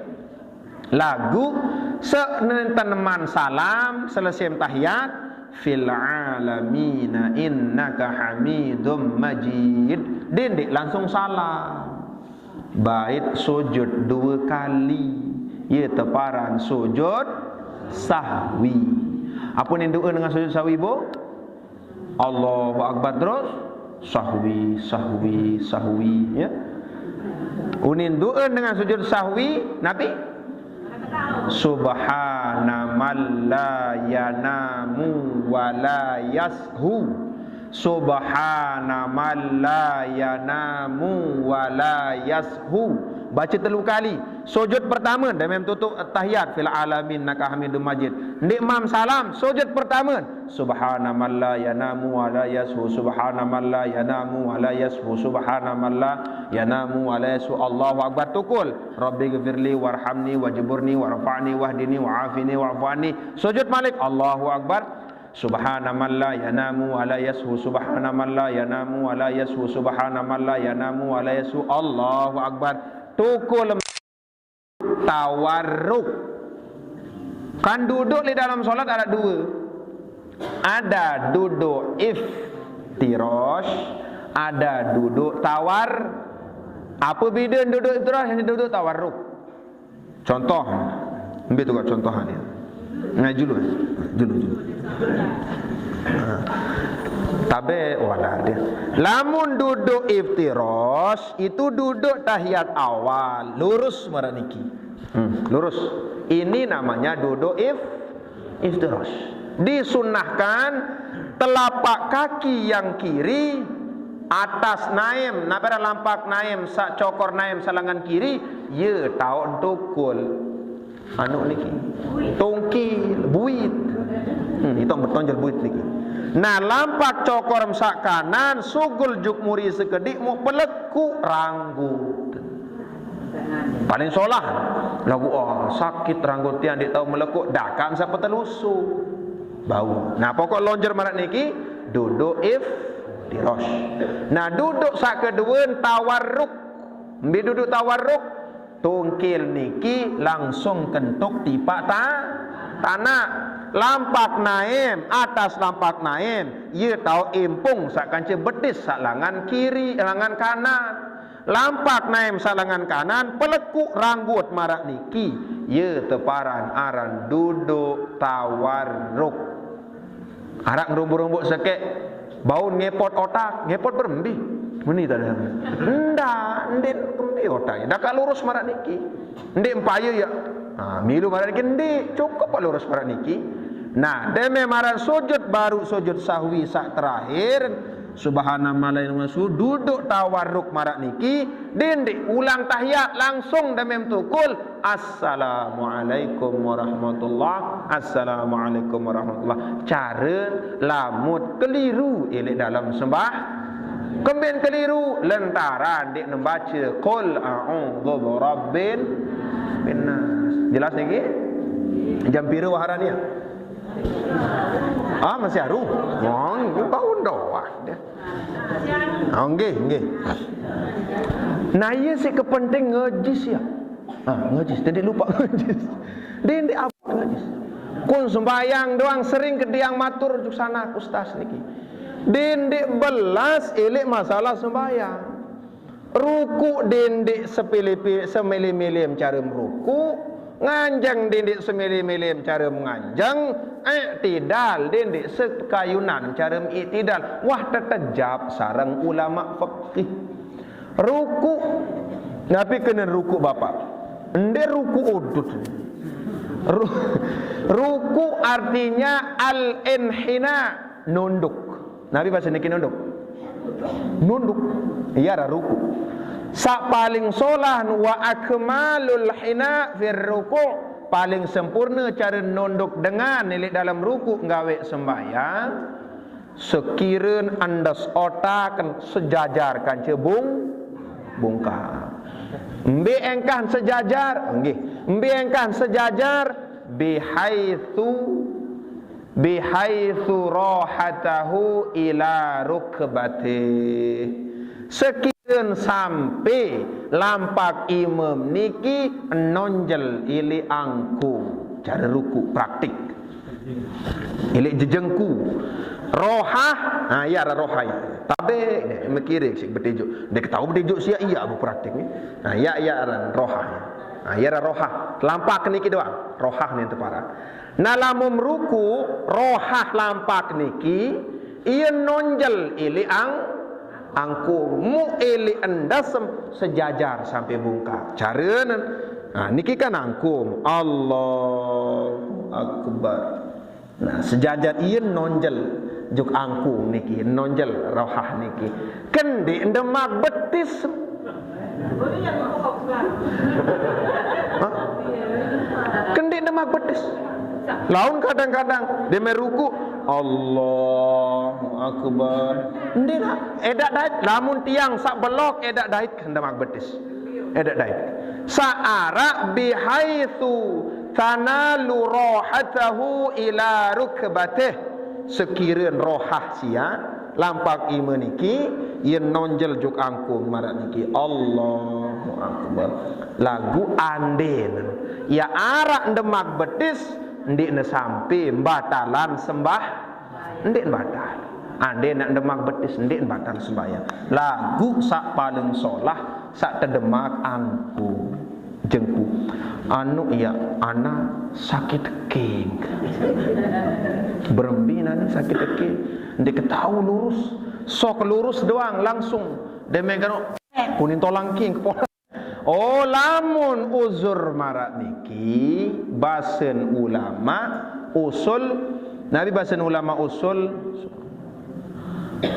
Lagu, senenten man salam, selesai tahiyat, fil alamin innaka hamidum majid. Dia ndeq langsung salam. Bait sujud due kali. Ye teparan sujud sahwi. Ape unin do'e dengan sujud sahwi, Bu? Allahu Akbar terus sahwi, sahwi, sahwi, ya. Unin do'e dengan sujud sahwi, napi? Subhana man la yanamu wa la yashu. Subhana man la yanamu wa la yashu. Baca telu kali. Sujud pertama, demam tutup tahiyat, fil alamin innaka hamidum majid. Ndeq mam salam, sujud pertama. Subhana man la yanamu wa la yashu, subhana man la yanamu wa la yashu, subhana man la yanamu wa la yashu. Allahu Akbar tukul. Rabbi ghfirli warhamni wajburni warfa'ni wahdini wa'afini wa'fu anni. Sujud malik, Allahu Akbar. Subhana man la yanamu wa la yashu, subhana man la yanamu wa la yashu, subhana man la yanamu wa la yashu. Allahu Akbar. Tukul tawarruk. Kan duduk di dalam salat ada dua. Ada duduk iftirash, ada duduk tawar. Apa beda duduk iftirash dan duduk tawarruk? Contoh, ambil tu contoh ni. Nah, julu, julu, julu. Tabe wala dia. Lamun duduk iftirash, itu duduk tahiyat awal, lurus maraq niki. Hmm, lurus. Ini namanya duduk if, iftirash. Disunnahkan telapak kaki yang kiri atas naem, nape aran lampak naem, saq cokor naem saq langan kiri, ye taoq tukul. Anu niki. Tungkil, buit. Hmm, itu betonjol buit niki. Nah, lampak cokor saq kanan, sugul juk muri sekediq, muq pelekuk ranggut. Paling solah. Lagu, oh, sakit ranggut tiang ndeq tao melekuk, dakan saq petelusu. Bau. Nah, pokok lonjer maraq niki, duduk iftirash. Nah, duduk saq kedue tawarruk. Mbe duduk tawarruk? Tungkil niki langsung kentuk tipaq ta-, tanaq. Lampak naem, atas lampak naem, ye taoq impung saq kance betis saq langan kiri, langan kanan. Lampak naem saq langan kanan, pelekuk ranggut maraq niki, ye teparan aran duduk tawarruk. Araq ngerumbuk-rumbuk sekeq, baun ngepot otak, ngepot berembe? Meni tadi. Ndak, ndeq kembe otak. Dakaq lurus maraq niki. Ndeq mpaye ya. Ha, milu maraq niki ndeq, cukup lurus maraq niki. Nah, deme maraq sujud baruq sujud sahwi saq terakhir, Subhana man la ilaha illa huwa, duduk tawarruk maraq niki, dendeq ulang tahiyat, langsung demem tukul, "Assalamualaikum warahmatullah, assalamualaikum warahmatullah." Care lamut keliru leq dalem sembah. Kemben keliru? Lentaran ndeq nembace, "Qul a'udzu birabbin nas." Jelas niki? Jam pire waharan ya? Ah, masih aru. Wong, baun doang. Ah, nggih, nggih. Nah, iya sih kepenting ngejis ya. Ah, ngejis. Tadi lupa ngejis. Dendeq apa ngejis? Kun sembahyang doang sering kediang matur juk sana ustaz niki. Dendeq belas ileq masalah sembahyang. Rukuq dendeq sepele-pe-, semele-mele carem rukuq, nganjeng dendeq semele-mele carem nganjeng, iktidal dendeq sekayunan carem iktidal. Wah, tetejap sareng ulama fikih. Rukuq, napi kenen rukuq, Bapak? Ndeq rukuq udut. Ru-, rukuq artinya al-inhina, nunduk. Napi base niki nunduk? Nunduk. Iya, aran rukuq. Saq paling solah, wa akmalul hina fir rukuq. Paling sempurne care nunduk dengan leq dalem rukuq nggaweq sembahyang, sekiren endes otak sejajar kance bung-, bungkam. Mbe engkah sejajar? Nggih. Mbe engkah sejajar? Bihaitsu bihaitsu rahatahu ila rukbatih. Sekiren sampe lampak imam niki nonjel ileq angkung. Care rukuq praktik. Ilik jejengku. Rohah, ha, ya aran rohah. Tabe, ni, mekiri sik betejuk. Dia ketahu betejuk siap, iya aku praktik ni. Ha, ya, ya aran rohah. Ha, ya aran rohah. Lampak niki doang. Rohah ni teparan. Nah, lamun ruku, rohah lampak niki, iya nonjel ilik ang, angkung. Mu ilik endasem sejajar sampai bungkak. Cara nen. Ha, niki kan angkung. Allahu Akbar. Nah, sejajar iya nonjel juk angkung niki, nonjel rohah niki. Kendi demak betis. Hah? Kendi demak betis. Laun kadang-kadang dia meruku, Allahu Akbar. Endi lah, edak dait, lamun tiang sak belok edak dait kan demak betis. Edak dait. Sa'ara bihaitsu tanalu rohatahu ila rukbatih. Sekiran rohah sia lampak ima niki, yen nonjel juk angkung marak niki. Allahu Akbar. Lagu anden. Ya arak demak betis, ndik ne sampai batalan sembah, ndik batal. Anden nak demak betis, ndik batal sembahyang. Lagu sak paling solah, sak tedemak angkung. Jengku. Anu ya, ana sakit king. Berembi nani sakit king. Ndik ketahu lurus. Sok lurus doang langsung. Demeng kano, eh, kuning tolang king kepala. Oh, lamun uzur marak niki, basen ulama usul, nabi basen ulama usul,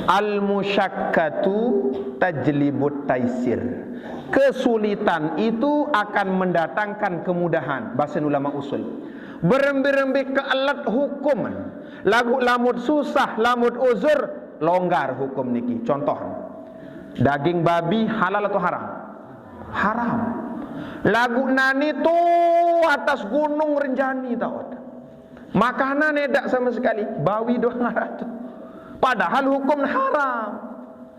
al-musyakkatu tajlibut taisir. Kesulitan itu akan mendatangkan kemudahan, basen ulama usul. Berembi-rembi keelet hukum, lagu lamut susah, lamut uzur, longgar hukum niki. Contoh, daging babi halal atau haram? Haram. Lagu nani tu atas gunung Rinjani tawat. Makanan edak sama sekali, bawi doang aratu. Padahal hukum haram.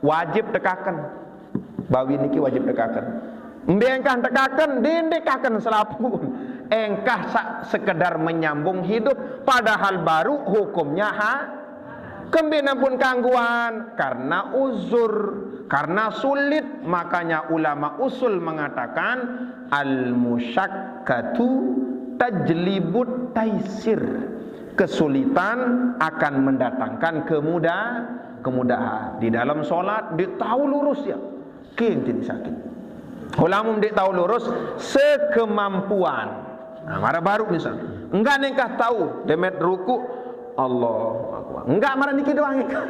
Wajib tekaken. Bawi niki wajib tekaken. Mbe engkah tekaken, dindikaken selapuh. Engkah sak sekedar menyambung hidup, padahal baru hukumnya ha, kembina pun kangguan karena uzur, karena sulit. Makanya ulama usul mengatakan al-musyakkatu tajlibut taisir. Kesulitan akan mendatangkan kemudah, kemudahan. Di dalam sholat, dia tahu lurus ya. King tidak sakit. Ulamun dia tahu lurus sekemampuan. Nah, marah baru misal. Enggak nengkah tahu, demet ruku, Allahu Akbar. Enggak marah niki doang ya.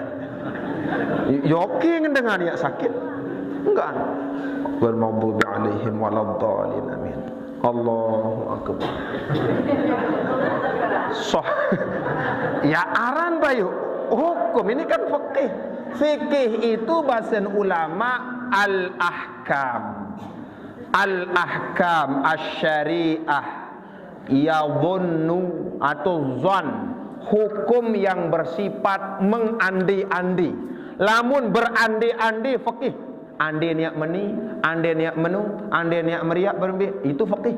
Yoki dengan ya sakit. Enggak. Wal maghdubi alaihim waladdallin. Amin. Allahu Akbar. Soh. Ya aran bayu. Hukum ini kan fikih. Fikih itu basen ulama al-ahkam. Al-ahkam asy-syariah. Yadhunnu atau zon. Hukum yang bersifat mengandi-andi. Lamun berandi-andi fikih. Ande niat meni, ande niat menu, ande niat meriak berembe, itu fikih.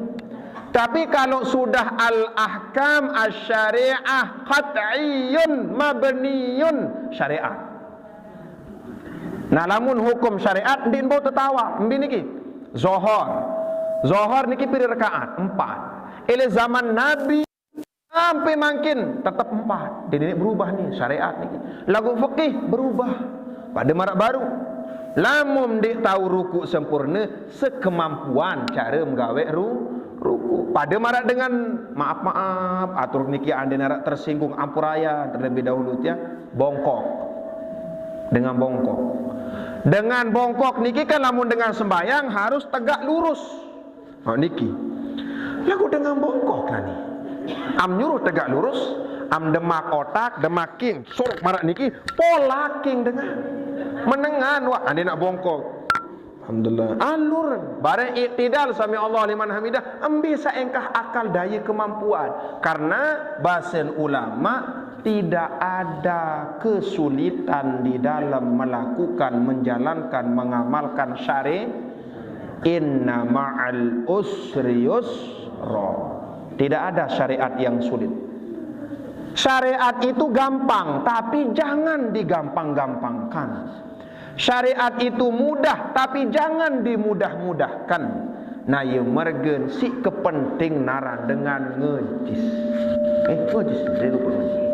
Tapi kalau sudah al-ahkam asy-syariah qat'iyun mabniyun syariat. Nah, lamun hukum syariat ndik mbau tetawa, mbi niki. Zohor. Zohor niki pira rakaat? Empat. Ile zaman Nabi sampai mangkin tetap empat. Dia ini berubah nih syariat nih. Lagu fikih berubah. Pada marak baru. Lamun ndik tahu ruku sempurna, sekemampuan cara menggawe ru, ruku. Pada marak dengan maaf-maaf, atur niki ande narak tersinggung ampuraya terlebih dahulu ya, bongkok. Dengan bongkok. Dengan bongkok niki kan lamun dengan sembahyang harus tegak lurus. Ha, niki. Lagu dengan bongkok lah ni. Am nyuruh tegak lurus, am demak otak, demak king, suruk marak niki, pola king dengan. Menengan, wah, ane nak bongkok. Alhamdulillah. Alur, bareng iktidal sami Allah liman hamidah, embi saengkah akal daya kemampuan. Karena basen ulama tidak ada kesulitan di dalam melakukan, menjalankan, mengamalkan syari, inna ma'al usri yusra. Tidak ada syariat yang sulit. Syariat itu gampang, tapi jangan digampang-gampangkan. Syariat itu mudah, tapi jangan dimudah-mudahkan. Nah, ye mergen si kepenting naran dengan ngejis. Eh, ngejis, saya lupa ngejis.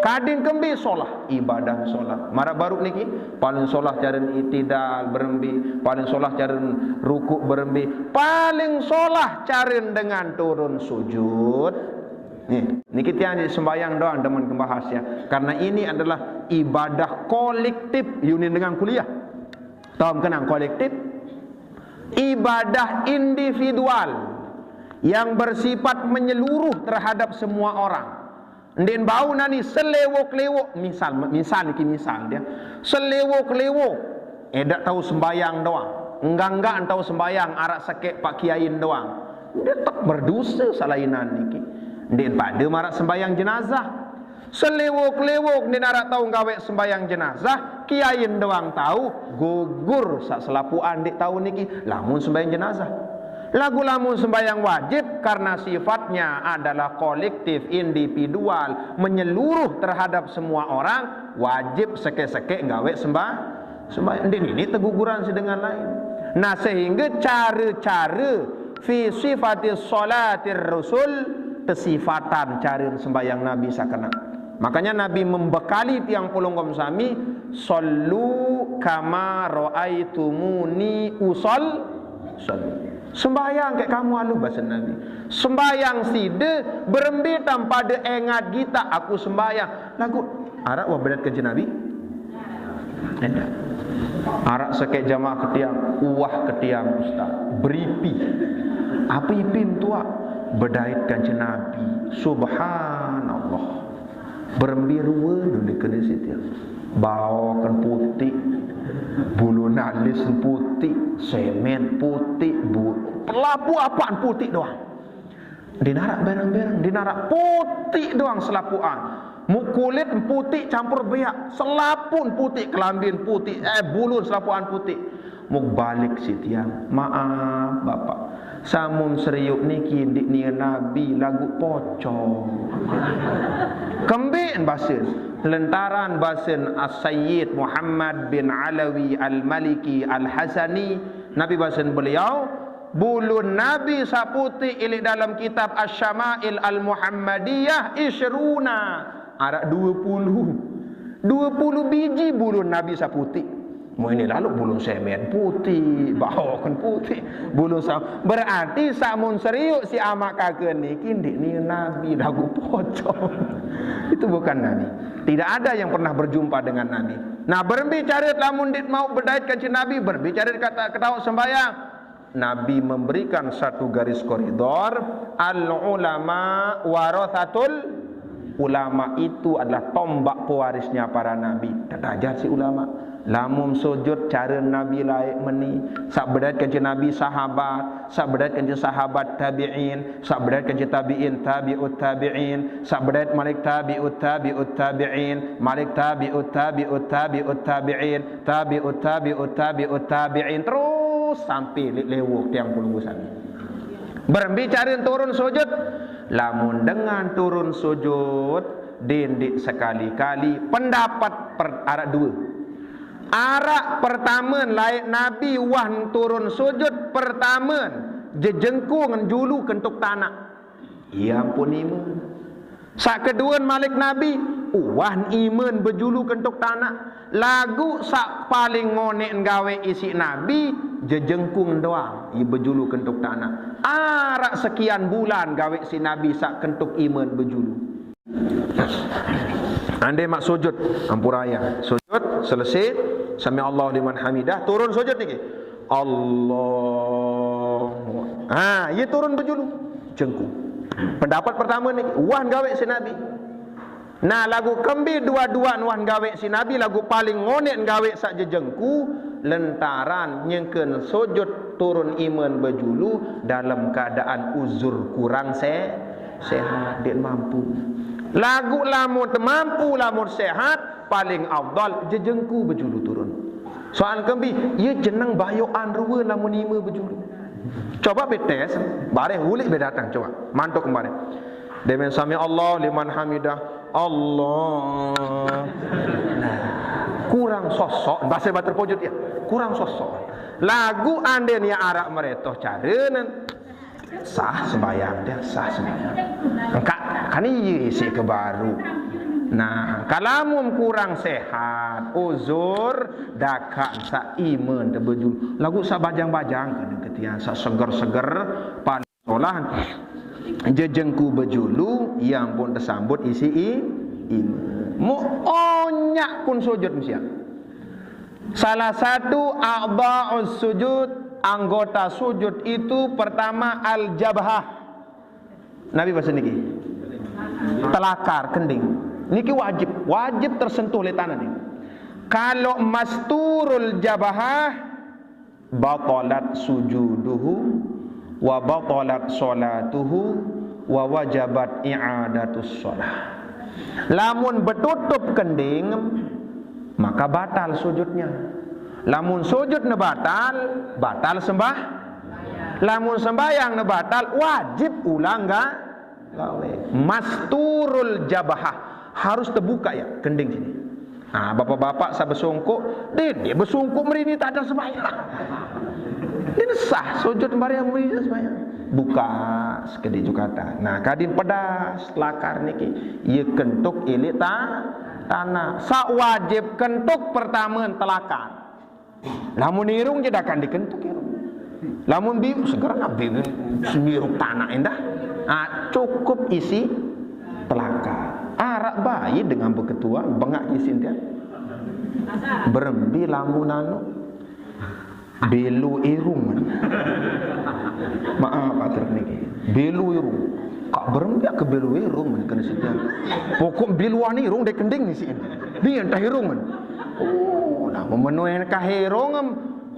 Kadin kembe solah, ibadah solah. Mara baru niki, paling solah caren itidal berembe, paling solah caren rukuk berembe, paling solah caren dengan turun sujud. Nih, niki tiang di sembahyang doang demen kembahas ya. Karena ini adalah ibadah kolektif, yunin dengan kuliah. Tahu kenang kolektif? Ibadah individual yang bersifat menyeluruh terhadap semua orang. Ndin bau nani selewok-lewok, misal, misal niki misal dia. Selewok-lewok, eh, dak tahu sembahyang doang. Enggak-enggak tahu sembahyang, arak sekek pak kiain doang. Dia tetap berdosa salainan niki. Ndin pada marak sembahyang jenazah. Selewok-lewok ndin arak tahu nggawe sembahyang jenazah, kiain doang tahu, gugur sak selapuan ndik tahu niki lamun sembahyang jenazah. Lagu lamun sembahyang wajib karena sifatnya adalah kolektif, individual, menyeluruh terhadap semua orang, wajib sekek-sekek nggawe sembah sembahyang. Ndik nini teguguran si dengan lain. Nah, sehingga cara-cara fi sifati sholatir rasul, kesifatan cara sembahyang Nabi sakena. Makanya Nabi membekali tiang pulungkom sami, "Shollu kama ra'aitumuni usol-, sholli." Sembahyang kayak kamu aluh, bahasa Nabi. Sembahyang side berembe tanpa ada engat kita aku sembahyang. Lagu arak wah bedat ke Nabi? Enggak. Arak sekek jamaah ketiang, uwah ketiang ustaz. Beripi. Apa ipin tuak? Bedait kanjeng Nabi. Subhanallah. Berembe rua dulu kena sitiang. Baoken putih, bulu nalis putih, semen putih, bu, pelapu apaan putih doang. Dinarak berang-berang, dinarak putih doang selapuan. Muk kulit putih campur beak, selapun putih, kelambin putih, eh, bulun selapuan putih. Muk balik sitiang, maaf bapak, samun seriuk niki ndik nie Nabi, lagu pocong. Kembe basen, lentaran basen As-Sayyid Muhammad bin Alawi Al-Maliki Al-Hasani, Nabi basen beliau, bulun Nabi saputik ilik dalam kitab Asy-Syama'il Al-Muhammadiyah isyruna, arak dua puluh. Dua puluh biji bulun Nabi saputik. Mau ini lalu bulun semen putih, baoken putih, bulun sam-, berarti samun seriuk si amak kake niki ndik ni Nabi, lagu pocong. Itu bukan Nabi. Tidak ada yang pernah berjumpa dengan Nabi. Nah, berbicara lamun ndik mau bedait kanjeng Nabi, berbicara kata ketawa sembahyang. Nabi memberikan satu garis koridor, al ulama warasatul, ulama itu adalah tombak pewarisnya para nabi. Tetajar si ulama. Lamun sujud cara Nabi laik meni, sak bedait kanjeng Nabi sahabat, sak bedait kanjeng sahabat tabi'in, sak bedait kanjeng tabi'in tabi'ut tabi'in, sak bedait malik tabi'ut tabi'ut tabi'in, malik tabi'ut tabi'ut tabi'ut tabi'in, tabi'ut tabi'ut tabi'ut tabi'in, terus sampai lewok tiang puluh sami. Berembe cara turun sujud? Lamun dengan turun sujud, dindik sekali-kali pendapat per-, arak dua. Arak pertama laik Nabi wah turun sujud pertama jejengku ngen julu kentuk tanah. Ia ampun iman. Sak keduen malik Nabi, uwah iman bejulu kentuk tanah. Lagu sak paling ngonek gawe isik Nabi, jejengkung doang, i bejulu kentuk tanah. Arak sekian bulan gawe si Nabi sak kentuk iman bejulu. Ande mak sujud, ampura ya. Sujud, selesai, sami Allah liman hamidah, turun sujud niki. Allahu. Ha, ia turun bejulu. Jengku. Pendapat pertama ni, wah gawe si Nabi. Nah, lagu kembe dua-dua wah gawe si Nabi, lagu paling ngonek gawe sak jejengku, lentaran nyengken sujud turun iman bejulu dalam keadaan uzur kurang se-, sehat, dia mampu. Lagu lamun mampu, lamun sehat, paling afdal jejengku bejulu turun. Soal kembi, ia jeneng bayoan rua lamun ima bejulu. Coba be tes, bareh ulik be datang, coba. Mantuk kemarin. Demen sami Allah liman hamidah. Allah. Nah, kurang sosok, bahasa batur pojot ya. Kurang sosok. Lagu anden ya arak meretoh carenen. Sah sembahyang dia, sah sembahyang. Engka kan iya isi ke baru. Nah, kalamun kurang sehat, uzur, daka sa iman tebejul. Lagu sa bajang-bajang kena ketian sa seger-seger pan solah jejengku bejulu, ia pun tersambut isi i, iman. Mu onyak pun sujud mesiak. Salah satu a'dha'us sujud, anggota sujud itu pertama al-jabhah. Nabi bahasa niki. Telakar, kending. Niki wajib, wajib tersentuh oleh tanah ni. Kalau masturul jabhah, batalat sujuduhu, wa batalat salatuhu, wa wajabat i'adatus salah. Lamun betutup kending, maka batal sujudnya. Lamun sujudnya batal, batal sembah. Lamun sembahyangnya batal, wajib ulang ga-, gawe. Masturul jabhah, harus terbuka ya kending sini. Nah, bapak-bapak sa besungkuk, dia, dia besungkuk merini tak ada sembahyang. Dia sah sujud sembahyang merini sembahyang. Buka sekedi jukatan. Nah, kadin pedas lakar niki. Ia kentuk ilik ta-, tanah. Sa wajib kentuk pertama telakar. Lamun irung je dakan dikentuk irung. Lamun biu segera na biu semiruk tanah endah. Ah, cukup isi telakar. Arak bayi dengan beketua bengak isin dia. Berembi lamun anu. Belu irung. Maaf atur niki. Belu irung. Kak berembi ke belu irung kena sida. Pokok beluan irung dek kending ni si. Ni entah irung. Oh, nah memenuhi kah irung em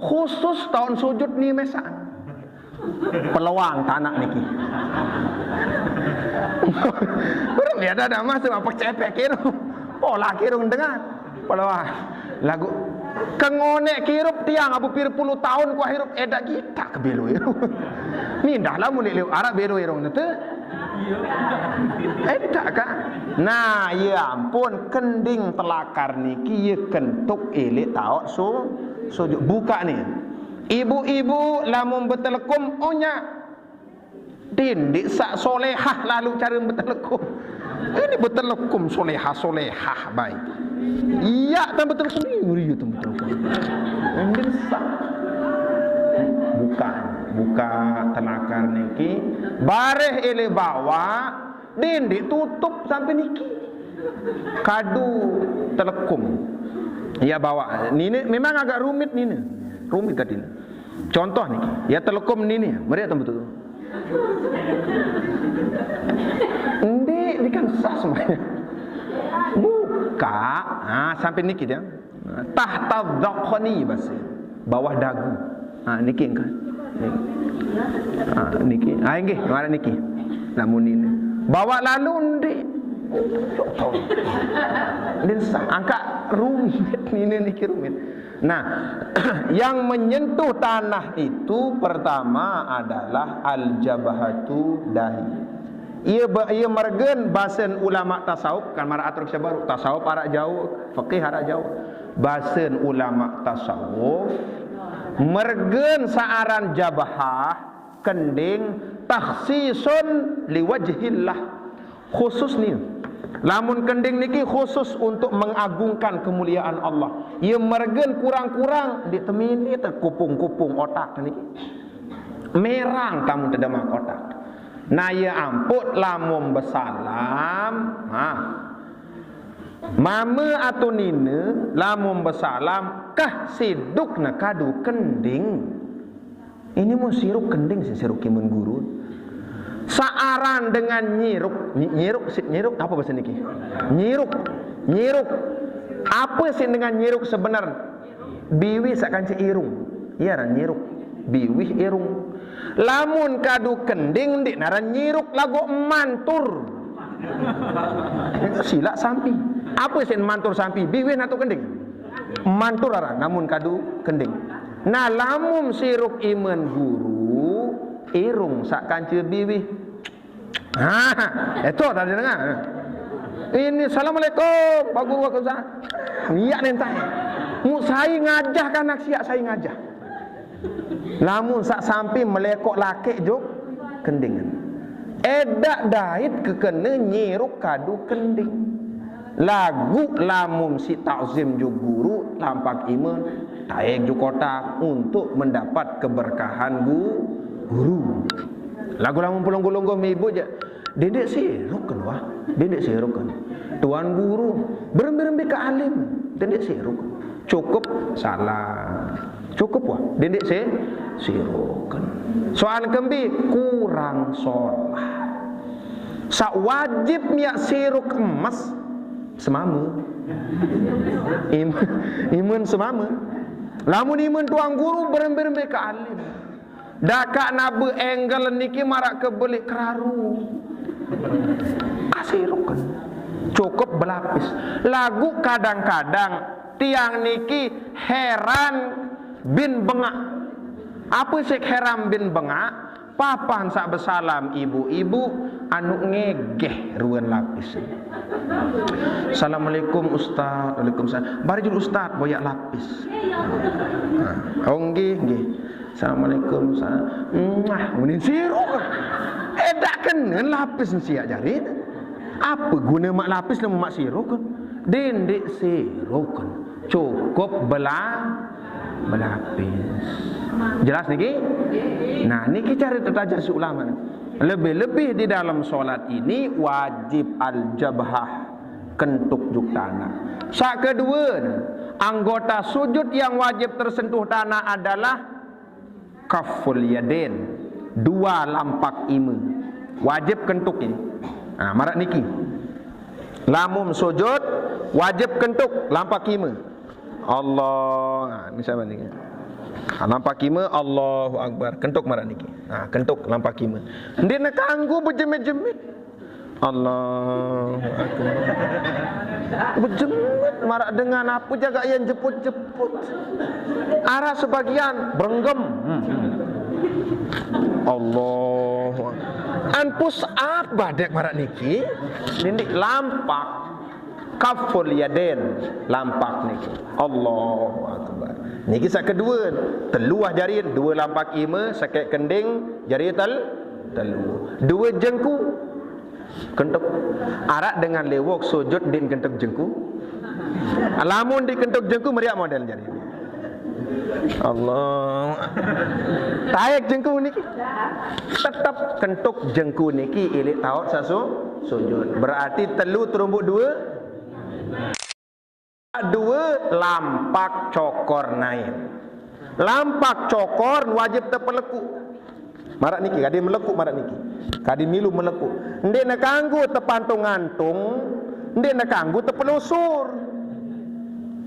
khusus tahun sujud ni mesaan. Peluang tanak niki. Urang dia ada masuk apa cepek kira. Pola kira dengan peluang. Lagu kengonek kirup tiang abu pir puluh tahun ku hirup edak kita ke belo irung. Mindah lah mulik liu arak belo irung nete. Edak kak. Nah, ya ampun, kending telakar niki ya kentuk ilik taok su sujud buka ni. Ibu-ibu lamun betelekum onya. Dindik sak solehah lalu cara betelekum. Ini betelekum solehah solehah baik. Iya tambah betelekum ini uri tambah betelekum. Ini sak. Buka, buka telakar niki. Bareh ele bawa dindik tutup sampai niki. Kadu telekum. Ya bawa. Nini memang agak rumit nini. Rumit tadi. Contoh niki, ya telekom ni ni, meriak temu tu. Endi, ni kan sah semuanya. Buka, ha, sampai niki dia. Tahta dhaqni bahasa. Bawah dagu. Ha, niki kan. Niki. Ha, niki. Ha, inggih, mara niki. Lamun ini. Bawa lalu endi. Endi sah. Angkat rumit ni, ni niki rumit. Nah, yang menyentuh tanah itu pertama adalah al-jabhatu dahi. Ia, ia mergen basen ulama tasawuf, kan mara atur baru. Tasawuf arak jauh, fikih arak jauh. Basen ulama tasawuf mergen saaran jabhah kending takhsisun liwajhillah. Khusus ni. Lamun kending niki khusus untuk mengagungkan kemuliaan Allah. Ia mergen kurang-kurang di temini terkupung-kupung otak niki. Merang tamu terdemak otak. Nah, ia amput lamun besalam. Ha. Mama atau nina lamun besalam kah siduk na kadu kending. Ini mun siruk kending sih siruk kimun guru. Saaran dengan nyiruk, nyi- nyiruk si- nyiruk apa bahasa niki? Nyiruk, nyiruk. Apa sih dengan nyiruk sebenar? Biwih sakanci irung. Iya ran nyiruk. Biwih irung. Lamun kadu kending di naran nyiruk lagu mantur. Silak sampi. Apa sih mantur sampi? Biwih natu kending. Mantur aran namun kadu kending. Nah, lamun siruk iman guru, irung sak kanca biwih. Ha, itu tadi dengar. Ini assalamualaikum, Pak Guru, Pak Ustaz. Iya nentai. Mu sai ngajah kanak siak sai ngajah. Lamun sak sampi melekok lakek juk kending. Edak dait kekene nyiruk kadu kending. Lagu lamun si takzim juk guru lampak ime taek juk kotak untuk mendapat keberkahan gu-, guru. Lagu lamun pelungguh-lungguh mibu je. Dendek siruk kan wah. Dendek siruk kan. Tuan guru berembe-rembe ke alim. Dendek siruk. Cukup salah. Cukup wah. Dendek si siruk kan. Soal kembi kurang solat. Sak wajib miak siruk emas semame. Im-, imun semame. Lamun imun tuan guru berembe-rembe ke alim. Dakak nabe angle niki marak ke belik keraru. Kasih ruken. Cukup belapis. Lagu kadang-kadang tiang niki heran bin bengak. Apa sih heran bin bengak? Papan sak besalam ibu-ibu anu ngegeh ruan lapis. Assalamualaikum Ustaz. Waalaikumsalam. Bari jul Ustaz boyak lapis. Nah, oh nggih, nggih. Assalamualaikum. Sa-, mwah, mending siruk. Edak kenen lapis siak jari. Apa guna mak lapis nama mak siruk? Dendek siruk. Cukup bela-, belapis. Jelas niki? Nah, niki cara tetajar si ulama. Lebih-lebih di dalam solat ini wajib al-jabhah, kentuk juk tanah. Sak kedua, anggota sujud yang wajib tersentuh tanah adalah kaful yadain, dua lampak ime. Wajib kentuk ini. Nah, marak niki. Lamun sujud wajib kentuk lampak ime. Allah, nah, misalnya ni. Ah, lampak ime, Allahu Akbar. Kentuk marak niki. Nah, kentuk lampak ime. Ndik nak kanggu berjemit-jemit. Allahu Akbar. Berjemit marak dengan apa jaga yang jeput-jeput. Arah sebagian berenggem. Hmm. Allahu Akbar. An push up badek marak niki. Ndik lampak. Kaful yadain lampak niki. Allahu Akbar. Niki sak kedua, telu ah jari, dua lampak ime, sakek kending, jari tel-, telu. Dua jengku. Kentuk. Arak dengan lewok sujud din kentuk jengku. Lamun di kentuk jengku meriak model jari. Allah. Taek jengku niki. Tetap kentuk jengku niki ilik taut sasu sujud. Berarti telu terumbuk dua. Dua lampak cokor naik. Lampak cokor wajib tepeleku. Marak niki, kadi meleku marak niki. Kadi milu meleku. Ndik nak kanggu tepantung-antung, ndik nak kanggu tepelusur.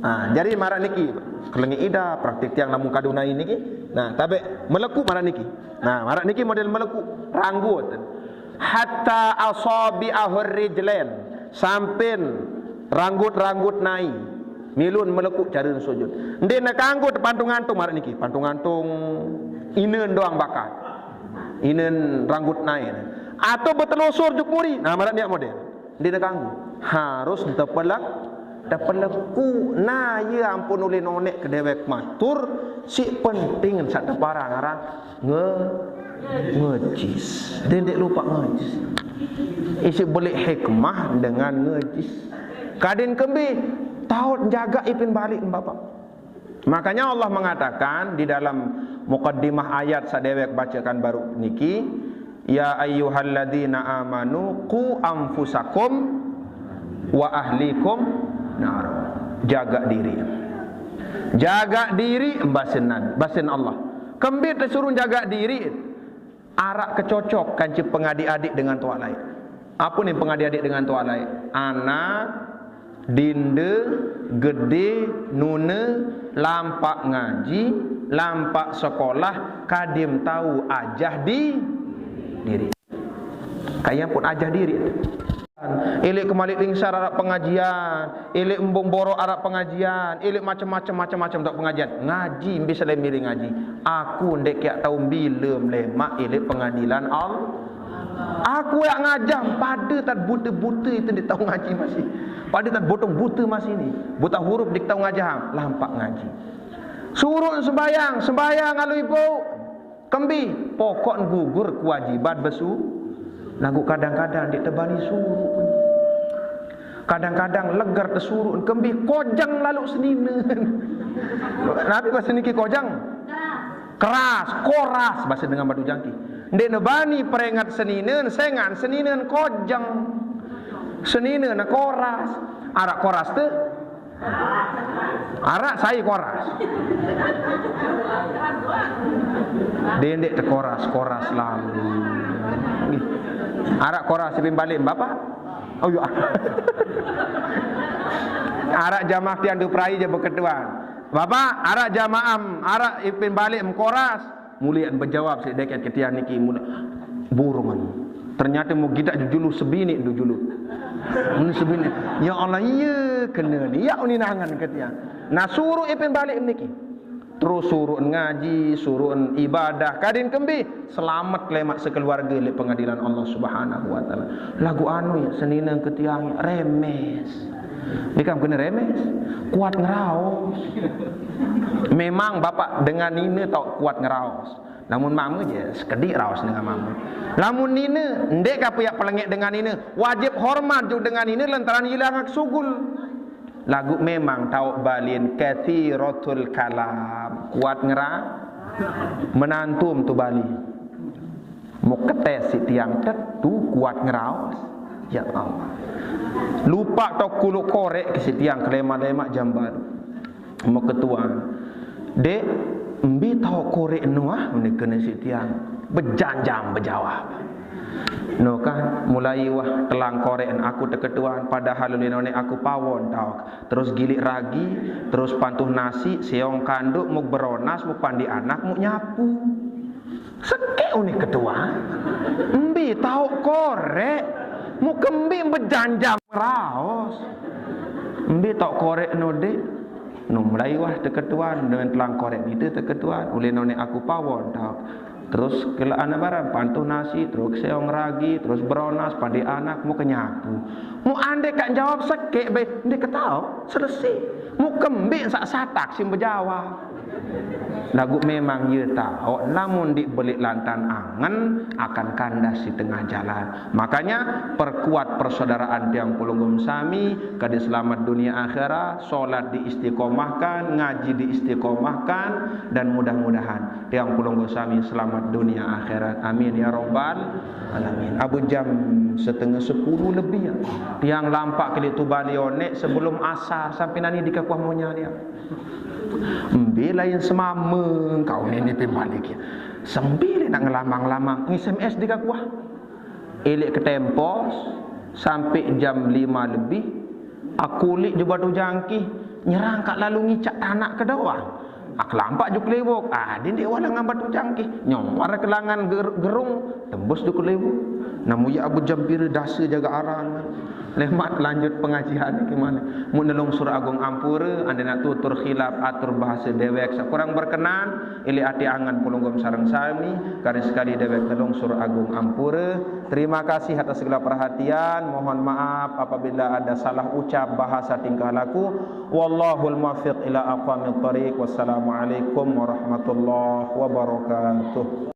Nah, jadi marak niki, kelengi ida praktik tiang namun kadu nai niki. Nah, tabe meleku marak niki. Nah, marak niki model meleku. Ranggut. Hatta asabi ahur rijlen. Sampin ranggut-ranggut nai. Milun meleku cara sujud. Ndik nak kanggu tepantung-antung marak niki. Pantung-antung inen doang bakat. Inen ranggut nai. Atau betelusur juk muri. Nah, marak niak model. Ndik nak kanggu. Harus tepelek, tepeleku. Nah, ya ampun ulih nonek ke dewek matur. Si penting sak teparang arang nge-, ngejis. Dendek lupa ngejis. Isi belik hikmah dengan ngejis. Kadin kembi, taut jaga ipin balik Bapak. Makanya Allah mengatakan di dalam mukaddimah ayat sadewek bacakan baru niki, "Ya ayyuhalladzina amanu qu anfusakum wa ahlikum nar." Jaga diri. Jaga diri, basin Nabi, basin Allah. Kembit disuruh jaga diri. Arak kecocok kanci pengadi-adik dengan tuak lain. Apa ni pengadi-adik dengan tuak lain? Anak, dinde, gede, nune, lampak ngaji, lampak sekolah, kadim tahu ajah di diri. Kaya pun ajah diri. Ilik kemalik lingsar arak pengajian, ilik embung borok arak pengajian, ilik macam-macam macam-macam tak pengajian. Ngaji mbi selain milih ngaji. Aku ndek kiak tahu bila melemak ilik pengadilan Allah. Aku yak ngajah, pade tat bute-bute itu ndeq tau ngaji masih. Pade tat botong bute masih ni. Buta huruf ndeq tau ngajah, lampaq ngaji. Suruq sembayang, sembayang alu ibu. Kembi, pokok gugur kewajiban besu. Laguq kadang-kadang ndeq tebani suruq. Kadang-kadang leger tesuruq, kembi kojang lalu seninen. Napi bahasa niki kojang? Keras, koras bahasa dengan Batu Jangki. Ndeq nebani peringat seninen, sengan seninen kojang. Seninen koras. Araq koras te? Araq sai koras. Dendeq tekoras, koras lalu. Nggih. Araq koras ipin balik, Bapak? Oh, iya. Araq jamaah tiang duprai je beketuan. Bapak, araq jamaah, araq ipin balik mekoras. Mulian bejawab siq deket ke tiang niki, mula burung. Ternyate mau gidak jujulu sebinik dujulu. Mun sebinik. Ya Allah, iya kena ni. Ya uninangan ke tiang. Nah, suruq ipin balik niki. Terus suruq ngaji, suruq ibadah, kadin kembi, selamet lemaq sekeluarge leq pengadilan Allah Subhanahu wa Ta'ala. Laguq anu ya, senine ke tiang ya, remes. Ndeq kam kene remes, kuat ngeraos. Memang bapak dengan nine tao kuat ngeraos. Lamun mame je sekediq raos dengan mame. Lamun nine, ndeq kape yak pelengeq dengan nine, wajib hormat juk dengan nine lantaran ilangak sugul. Laguq memang taoq balin katsiratul kalam, kuat ngera-, menantum tu bali. Muketes siq tiang tetu kuat ngeraos. Ya Allah. Lupaq tao kuluq koreq ke siq tiang kelema-lema jamban. Meketuan. Dek, mbe taoq koreq nu ah, mene kene siq tiang. Bejanjam bejawab. No kan, mulai wah telang koreq en aku teketuan, padahal ulin oneq aku pawon taoq. Terus giliq ragi, terus pantuh nasi, seong kanduk, muk beronas, muk pandiq anak, muk nyapu. Sekeq uneq ketuan. Mbe taoq koreq, muk kembi bejanjam raos. Mbe taoq koreq no, Dek? No mulai wah teketuan, dengan telang koreq nite teketuan, ulin oneq aku pawon taoq. Terus kelaq anak barang, pantuh nasi, terus seong ragi, terus beronas, pandiq anak, muk kenyapu. Muk andeq kak jawab sekeq be, ndeq ketaoq, selesai. Muk kembi saq satak siq bejawab. Laguq memang ye taoq, lamun ndeq beleq lantan angen, akan kandas di tengah jalan. Makanya, perkuat persaudaraan tiang pelungguh sami, kade selamat dunia akhirat, solat diistiqomahkan, ngaji diistiqomahkan, dan mudah-mudahan tiang pelungguh sami selamat dunia akhirat. Amin ya rabbal alamin. Abu jam setengah sepuluh lebih ya. Tiang lampaq keliq tu bali oneq sebelum asar sampai nani dikakuah monya dia. Mbe lain semame kau nini pin balik ya. Sembi leq nak ngelamang-lamang, nge-S M S dikakuah. Ileq ke tempos sampai jam lima lebih, aku liq ju Batu Jangkih, nyerang kak lalu ngicak tanak ke doang. Ak lampaq ju kelewok, ah, dindik walangan Batu Jangkih, nyomar ke langan ger-, gerung, tembus ju kelewok. Namu ya abu jam pire dase jaga arang. Lemat lanjut pengajian gimana? Mun nelung Surah Agung Ampura, ande nak tutur khilaf atur bahasa dewek. Sekurang berkenan, ili ati angan pelungguh sareng sami, kari sekali dewek nelung Surah Agung Ampura. Terima kasih atas segala perhatian. Mohon maaf apabila ada salah ucap bahasa tingkah laku. Wallahul muwaffiq ila aqwamit thariq. Wassalamualaikum warahmatullahi wabarakatuh.